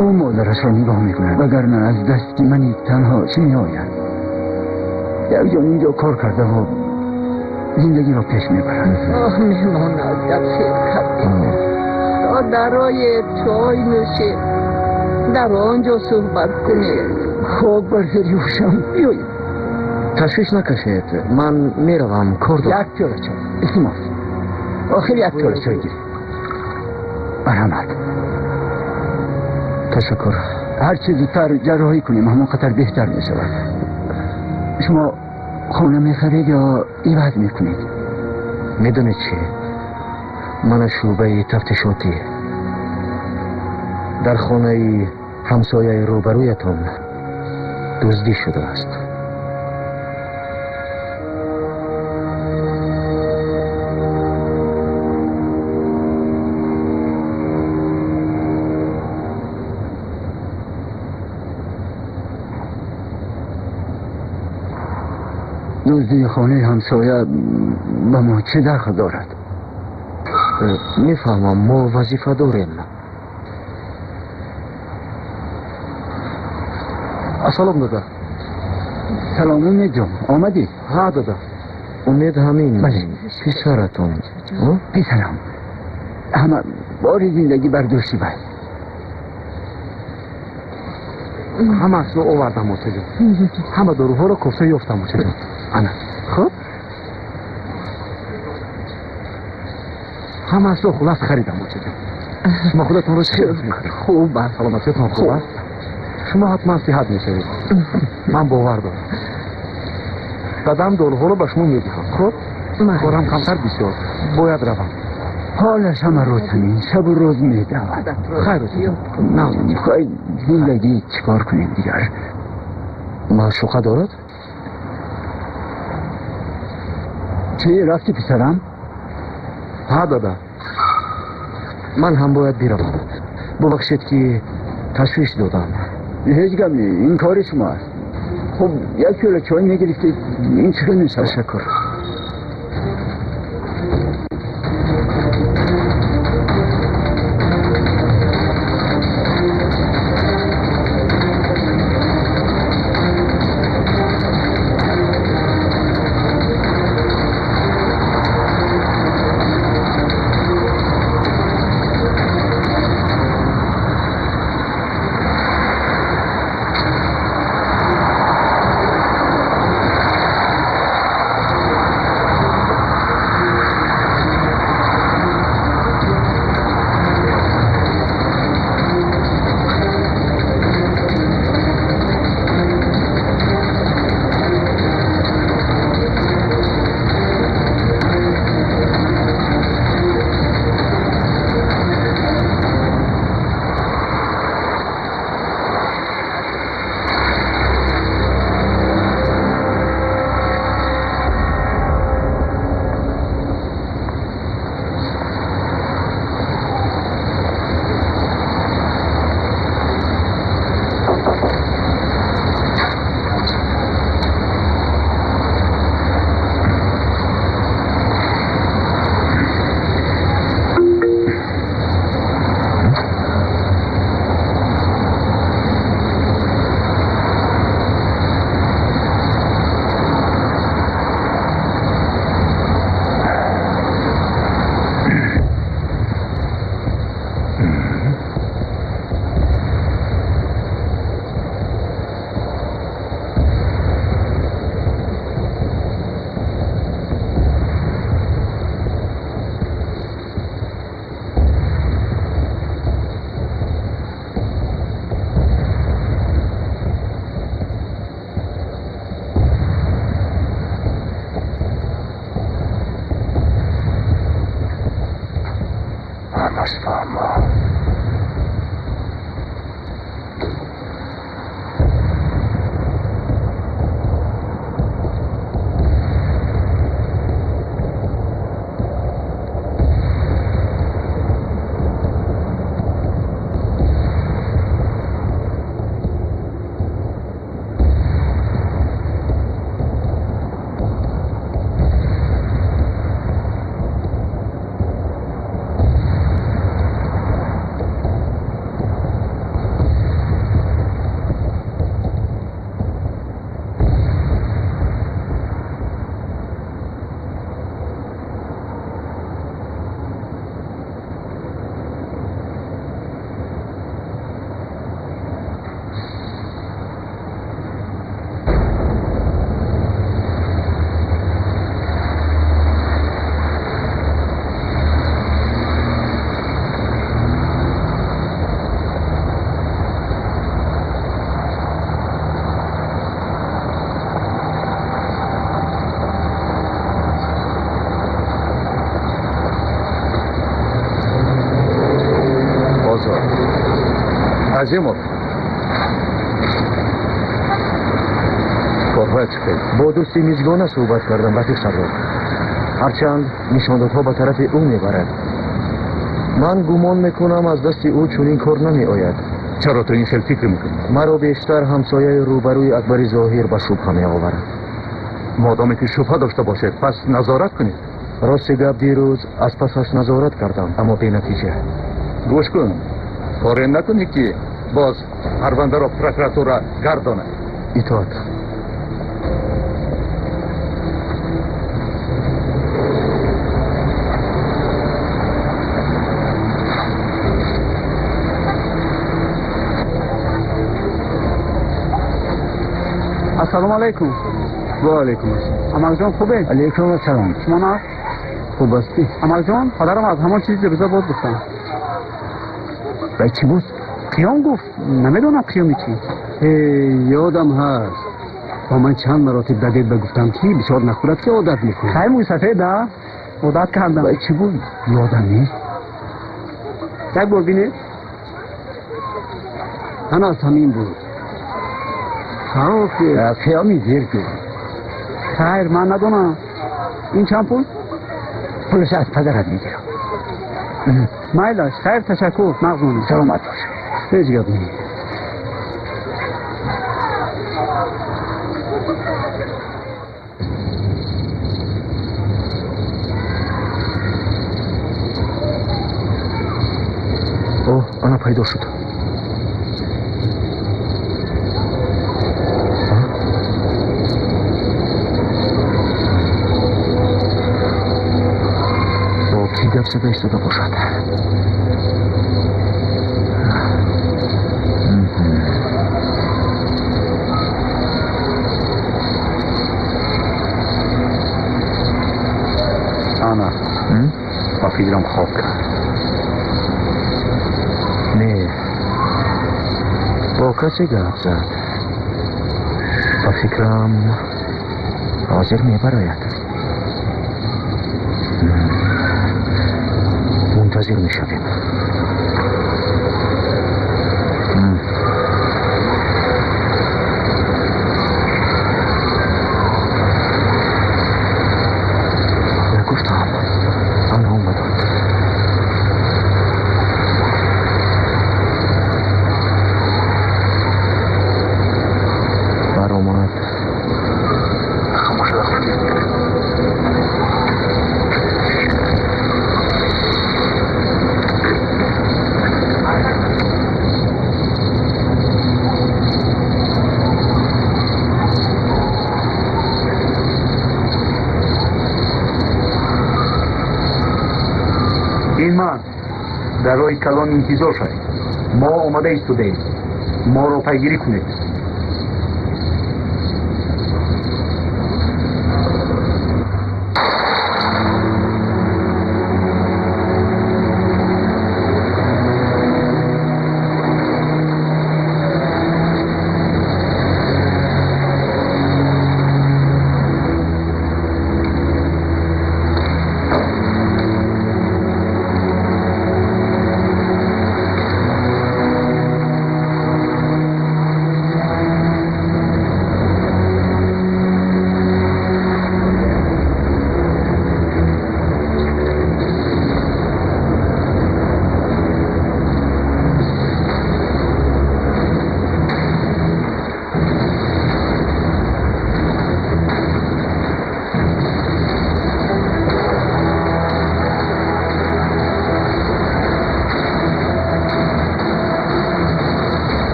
Ӯ модарашро нигоҳ мекунад, вагарна аз дасти мани танҳо чӣ меояд? Як ҷо инҷо кор кардаву зиндагиро пеш мебарад. Оҳ, меҳмон, аҷаб сер кардед. То дароед, чой нӯшед, дар он ҷо суҳбат кунед. Хоб бар сари ҳушам. Биёед. Ташвиш накашед, ман меравам, кор дорам. Як пиёла чой, илтимос. Охир як пиёла чой гиред. Марҳамат. Ташаккур. Ҳарчи зудтар ҷарроҳӣ кунем, ҳамон қадар беҳтар мешавад. Шумо хона мехаред ё иваз мекунед? Медонед чӣ, мана шӯъбаи тафтишотӣ. Дар хонаи ҳамсояи рӯбарӯятон дуздӣ шудааст. Дуздии хонаи ҳамсоя ба мо чӣ дахл дорад? Мефаҳмам, мо вазифа дорем. Ассалом, дада. Салом, Умедҷон, омадӣ? Ҳа, дада. Умед ҳамин Бале. писаратон? Писарам. Ҳама бори зиндагӣ бар дӯши вай. Ҳамаашро овардам, очаҷон. Ҳама доруҳоро кофта ёфтам, очаҷон. Ана, хуб, ҳамаашро хулас харидам, очаҷон. Шумо худатонро чӣ ҳис мекунед? Хуб аст. Саломатиятон хуб аст? Шумо ҳатман сиҳат мешавед, ман бовар дорам. Дадам доруҳоро ба шумо медиҳам, хуб? Корам камтар бисёр, бояд равам. Ҳолаш ҳама рӯз ҳамин, шабу рӯз медавад. Хайр, очаҷон. Хай, зиндагӣ, чӣ кор кунем дигар? Маъшуқа дорад? Чӣ, рафти, писарам? Ҳа, дада. Ман ҳам бояд биравам. Бубахшед, ки ташвиш додам. Ҳеҷ гап не, ин кори шумо аст. Хуб, як пиёла чой мегирифтед, ин чӣ хел мешавад? Ташаккур. Худаш фаҳмо. Азимов, корҳоят чӣ хел? Бо дӯсти Мизгона суҳбат кардам, рафиқ Сардор. Ҳарчанд нишондодҳо ба тарафи ӯ мебарад, ман гумон мекунам, аз дасти ӯ чунин кор намеояд. Чаро ту ин хел фикр мекунӣ? Маро бештар ҳамсояи рӯбарӯи Акбари Зоҳир ба шубҳа меоварад. Модоме ки шубҳа дошта бошед, пас назорат кунед. Рости гап, дирӯз аз пасаш назорат кардам, аммо бенатиҷа. Гӯш кун, коре накунӣ, ки боз парвандаро прокуратура гардонад. Итоат. Ассалому алайкум. Ва алайкум ассалом. Амакҷон, хубе? Алайкум ассалом. Шумо нағз? Хуб ҳастӣ? Амакҷон, падарам аз ҳамон чизи дирӯза боз гуфтам. Вай чӣ буд? Қиём гуфт, намедонам қиёми чӣ. Э, ёдам ҳаст, бо ман чанд маротиб дадед ба гуфтам, ки бисёр нахӯрад, ки одат мекунад. Хай, мӯйсафед а одат кардам. Вай чӣ буд, ёдам нест. Як бор бинед. Ана, аз ҳамин буд. Қиёми зир ку. Хайр, ман надонам. Ин чанд пул? Пулаш аз падарат мегирам. Майлаш, хайр, ташаккур, нағз монед. Саломат бош. Ҳеҷ гап нест. Оҳ, ана пайдо шуд. Бо кӣ гап зада истода бошад? Ана, ба фикрам, хоб кард. Не, бо касе гап зад. Ба фикрам, ҳозир мебарояд. Мунтазир мешавем. Нагуфтам, ана омаданд. Баромад. Ин ман. Дар роҳи калон интизор шавед, мо омода истодаем, моро пайгирӣ кунед.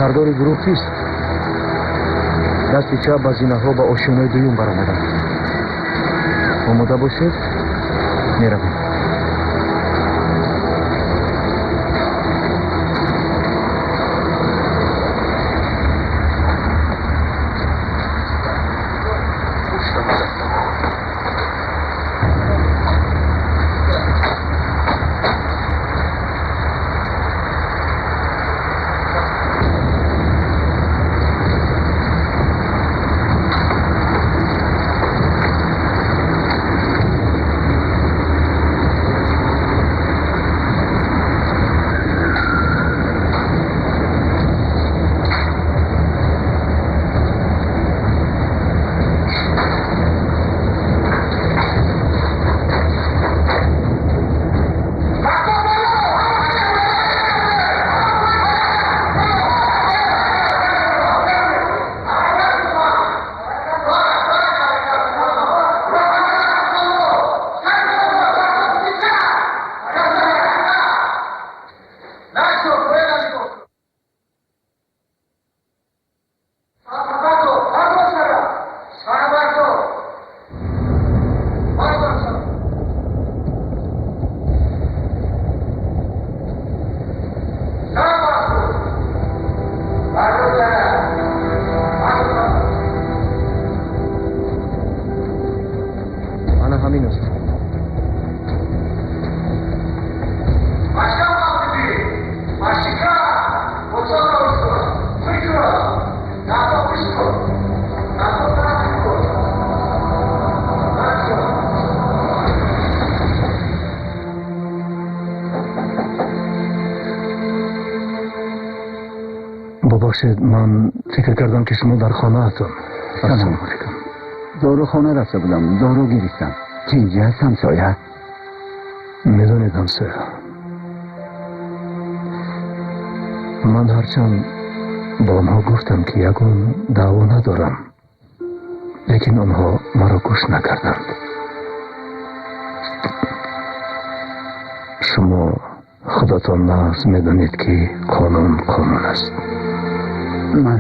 Сардори гурӯҳ кист? Дасти чап ба зинаҳо ба ошёнаи дуюм баромадам. Омода бошед, меравем. Бубахшед, ман фикр кардам, ки шумо дар хонаатон. Ассалому алайкум. Дорухона рафта будам, дору гирифтам. Тинҷ аст, ҳамсоя? Медонед, ҳамсоя, ман ҳарчанд бо онҳо гуфтам, ки ягон даъво надорам, лекин онҳо маро гӯш накарданд. Шумо худатон нағз медонед, ки қонун қонун аст. Ман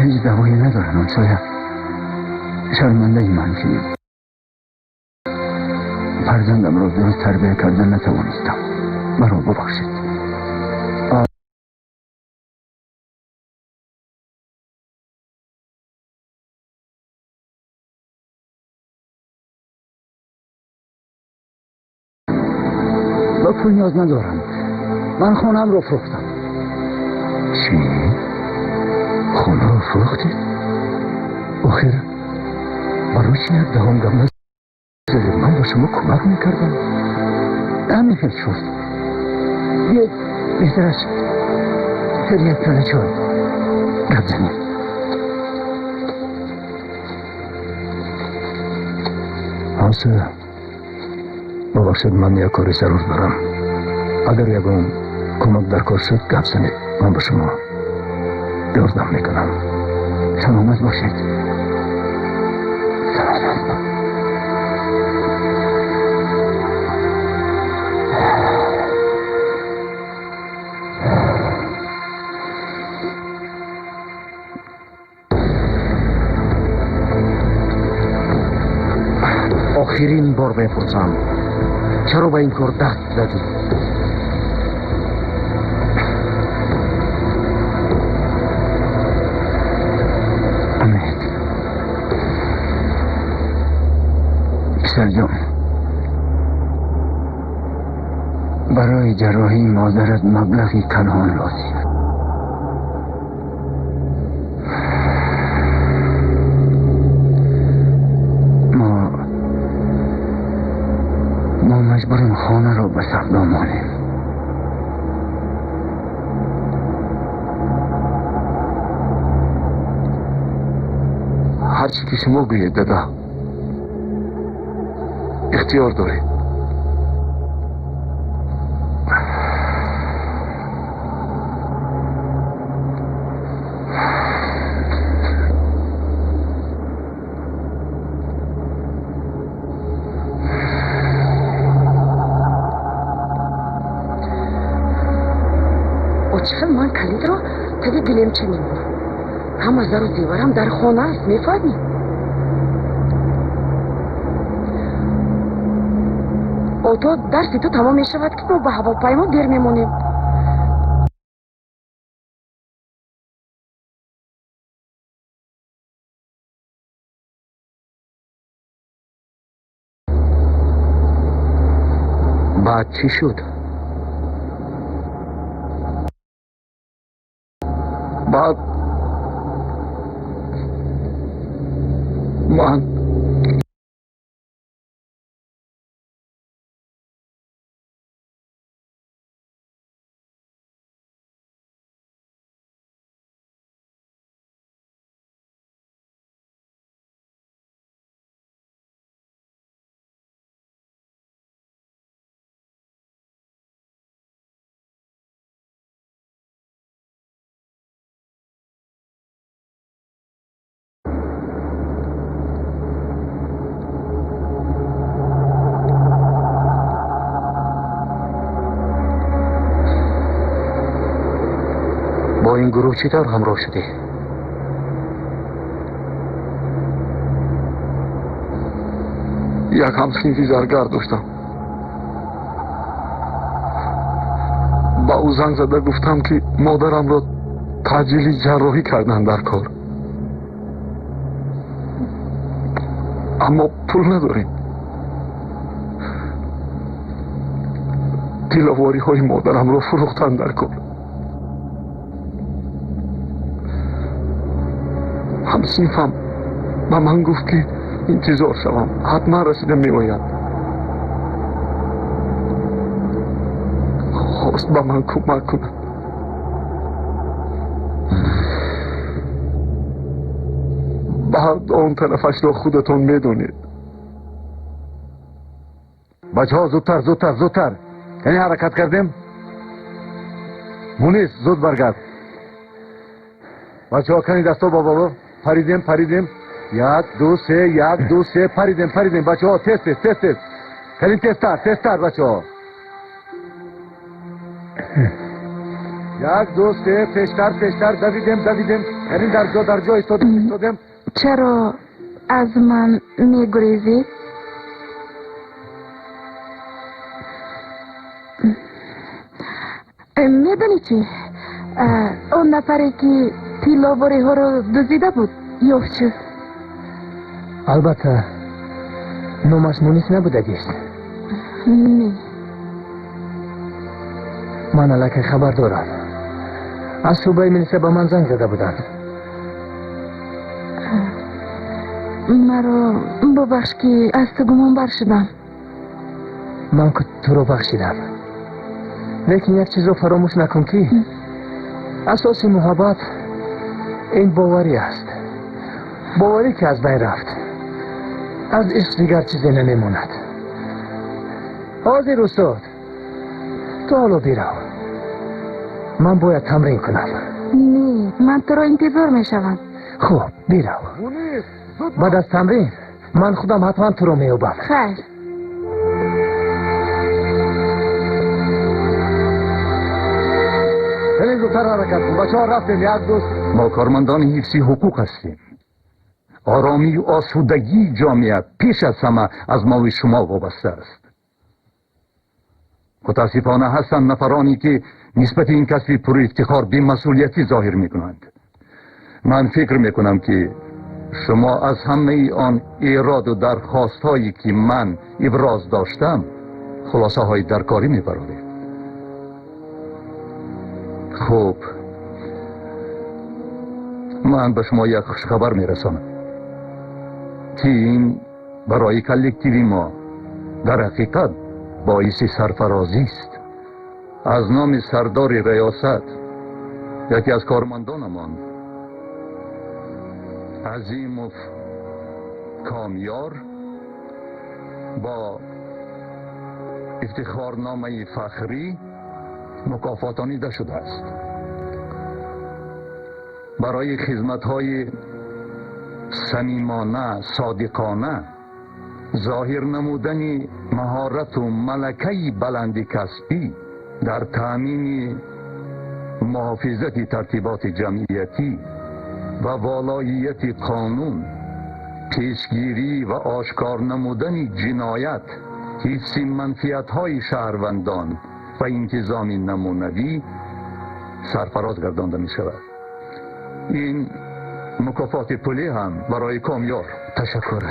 ҳеҷ даъвое надорам, ҳамсоя. Шармандаи ман, ки фарзандамро дуруст тарбия карда натавонистам. Маро бубахшед. Ба пул ниёз надорам. Ман хонаамро фурӯхтам. Чӣ? Хонаро фурӯхтед? Охир барои чӣ як даҳон гап назадед? Ман ба шумо кӯмак мекардам. Ҳамин хел шуд. Биёед, беҳтар аст сари як пиёла чой гап занем. Ҳамсоя, бубахшед, ман як кори зарур дорам. Агар ягон кӯмак дар кор шуд, гап занед, ман ба шумо ёрдам мекунам. Саломат бошед. Саломат. Охирин бор мепурсам, чаро ба ин кор даст задӣ? Умед, писарҷон, барои ҷарроҳии модарат маблағи калон лозим. Мо маҷбурем хонаро ба савдо монем. Ҳарчи ки шумо гӯед, дада, ихтиёр доред. Чӣ хел ман калидро таги гилемча мемонам. Ҳама зару зеварам дар хона аст, мефаҳмӣ? Ото дарси ту тамом мешавад, ки мо ба ҳавопаймо дер мемонем. Баъд чӣ шуд? Баъд ман бо ин гурӯҳ чӣ тавр ҳамроҳ шудӣ? Як ҳамсинфи заргар доштам. Ба ӯ занг зада гуфтам, ки модарамро таъҷили ҷарроҳӣ карданд дар кор, аммо пул надорем. Тилловориҳои модарамро фурӯхтанд дар кор. Ҳамсинфам ба ман гуфт, ки интизор шавам, ҳатман расида меояд. Хост ба ман кӯмак кунад. Баъд он тарафашро худатон медонед. Бачаҳо, зудтар, зудтар, зудтар! Яъне ҳаракат кардем. Мунис, зуд баргард. Бачаҳо, кани дасто ба боло. Паридем, паридем. Як, ду, се, як, ду, се, паридем, паридем. Бачаҳо, тез, тез, тез, тез. Калин, тезтар, тезтар, бачаҳо. Як, ду, се, пештар, пештар, давидем, давидем. Калин, дар ҷо, дар ҷо истодем, истодем. Чаро аз ман мегурезӣ? Медонӣ чӣ, он нафаре ки тилловориҳоро дуздида буд, ёфт шуд. Албатта, номаш Мунис набудагист? Не. Ман аллакай хабар дорам. Аз шӯъбаи милиса ба ман занг зада буданд. Маро бубахш, ки аз ту гумонбар шудам. Ман туро бахшидам, лекин як чизро фаромӯш накун, ки асоси муҳаббат ин боварӣ аст. Боварӣ ки аз байн рафт, аз ишқ дигар чизе намемонад. Ҳозир, устод, ту ҳоло бирав, ман бояд тамрин кунам. Не, ман туро интизор мешавам. Хуб, бирав. Баъд аз тамрин ман худам ҳатман туро меёбам. Хайр. Хеле зудтар ҳаракат кун, бачаҳо. Рафтем, як, ду. Мо кормандони ҳифзи ҳуқуқ ҳастем. Оромию осудагии ҷомеа пеш аз ҳама аз мову шумо вобаста аст. Мутаассифона, ҳастанд нафароне, ки нисбати ин касби пурэфтихор бемасъулиятӣ зоҳир мекунанд. Ман фикр мекунам, ки шумо аз ҳамаи он эроду дархостҳое, ки ман иброз доштам, хулосаҳои даркорӣ мебароред. Хуб, ман ба шумо як хушхабар мерасонам, ки ин барои коллективи мо дар ҳақиқат боиси сарфарозист. Аз номи сардори риёсат яке аз кормандонамон, Азимов Комёр, бо ифтихорномаи фахрӣ мукофотонида шудааст барои хизматҳои самимона, содиқона, зоҳир намудани маҳорату малакаи баланди касбӣ дар таъмини Муҳофизати тартиботи ҷамъиятӣ ва волоияти қонун, пешгирӣ ва ошкор намудани ҷиноят, ҳифзи манфиатҳои шаҳрвандон ва интизоми намунавӣ сарфароз гардонда мешавад. Ин мукофоти пулӣ ҳам барои Комёр. Ташаккур.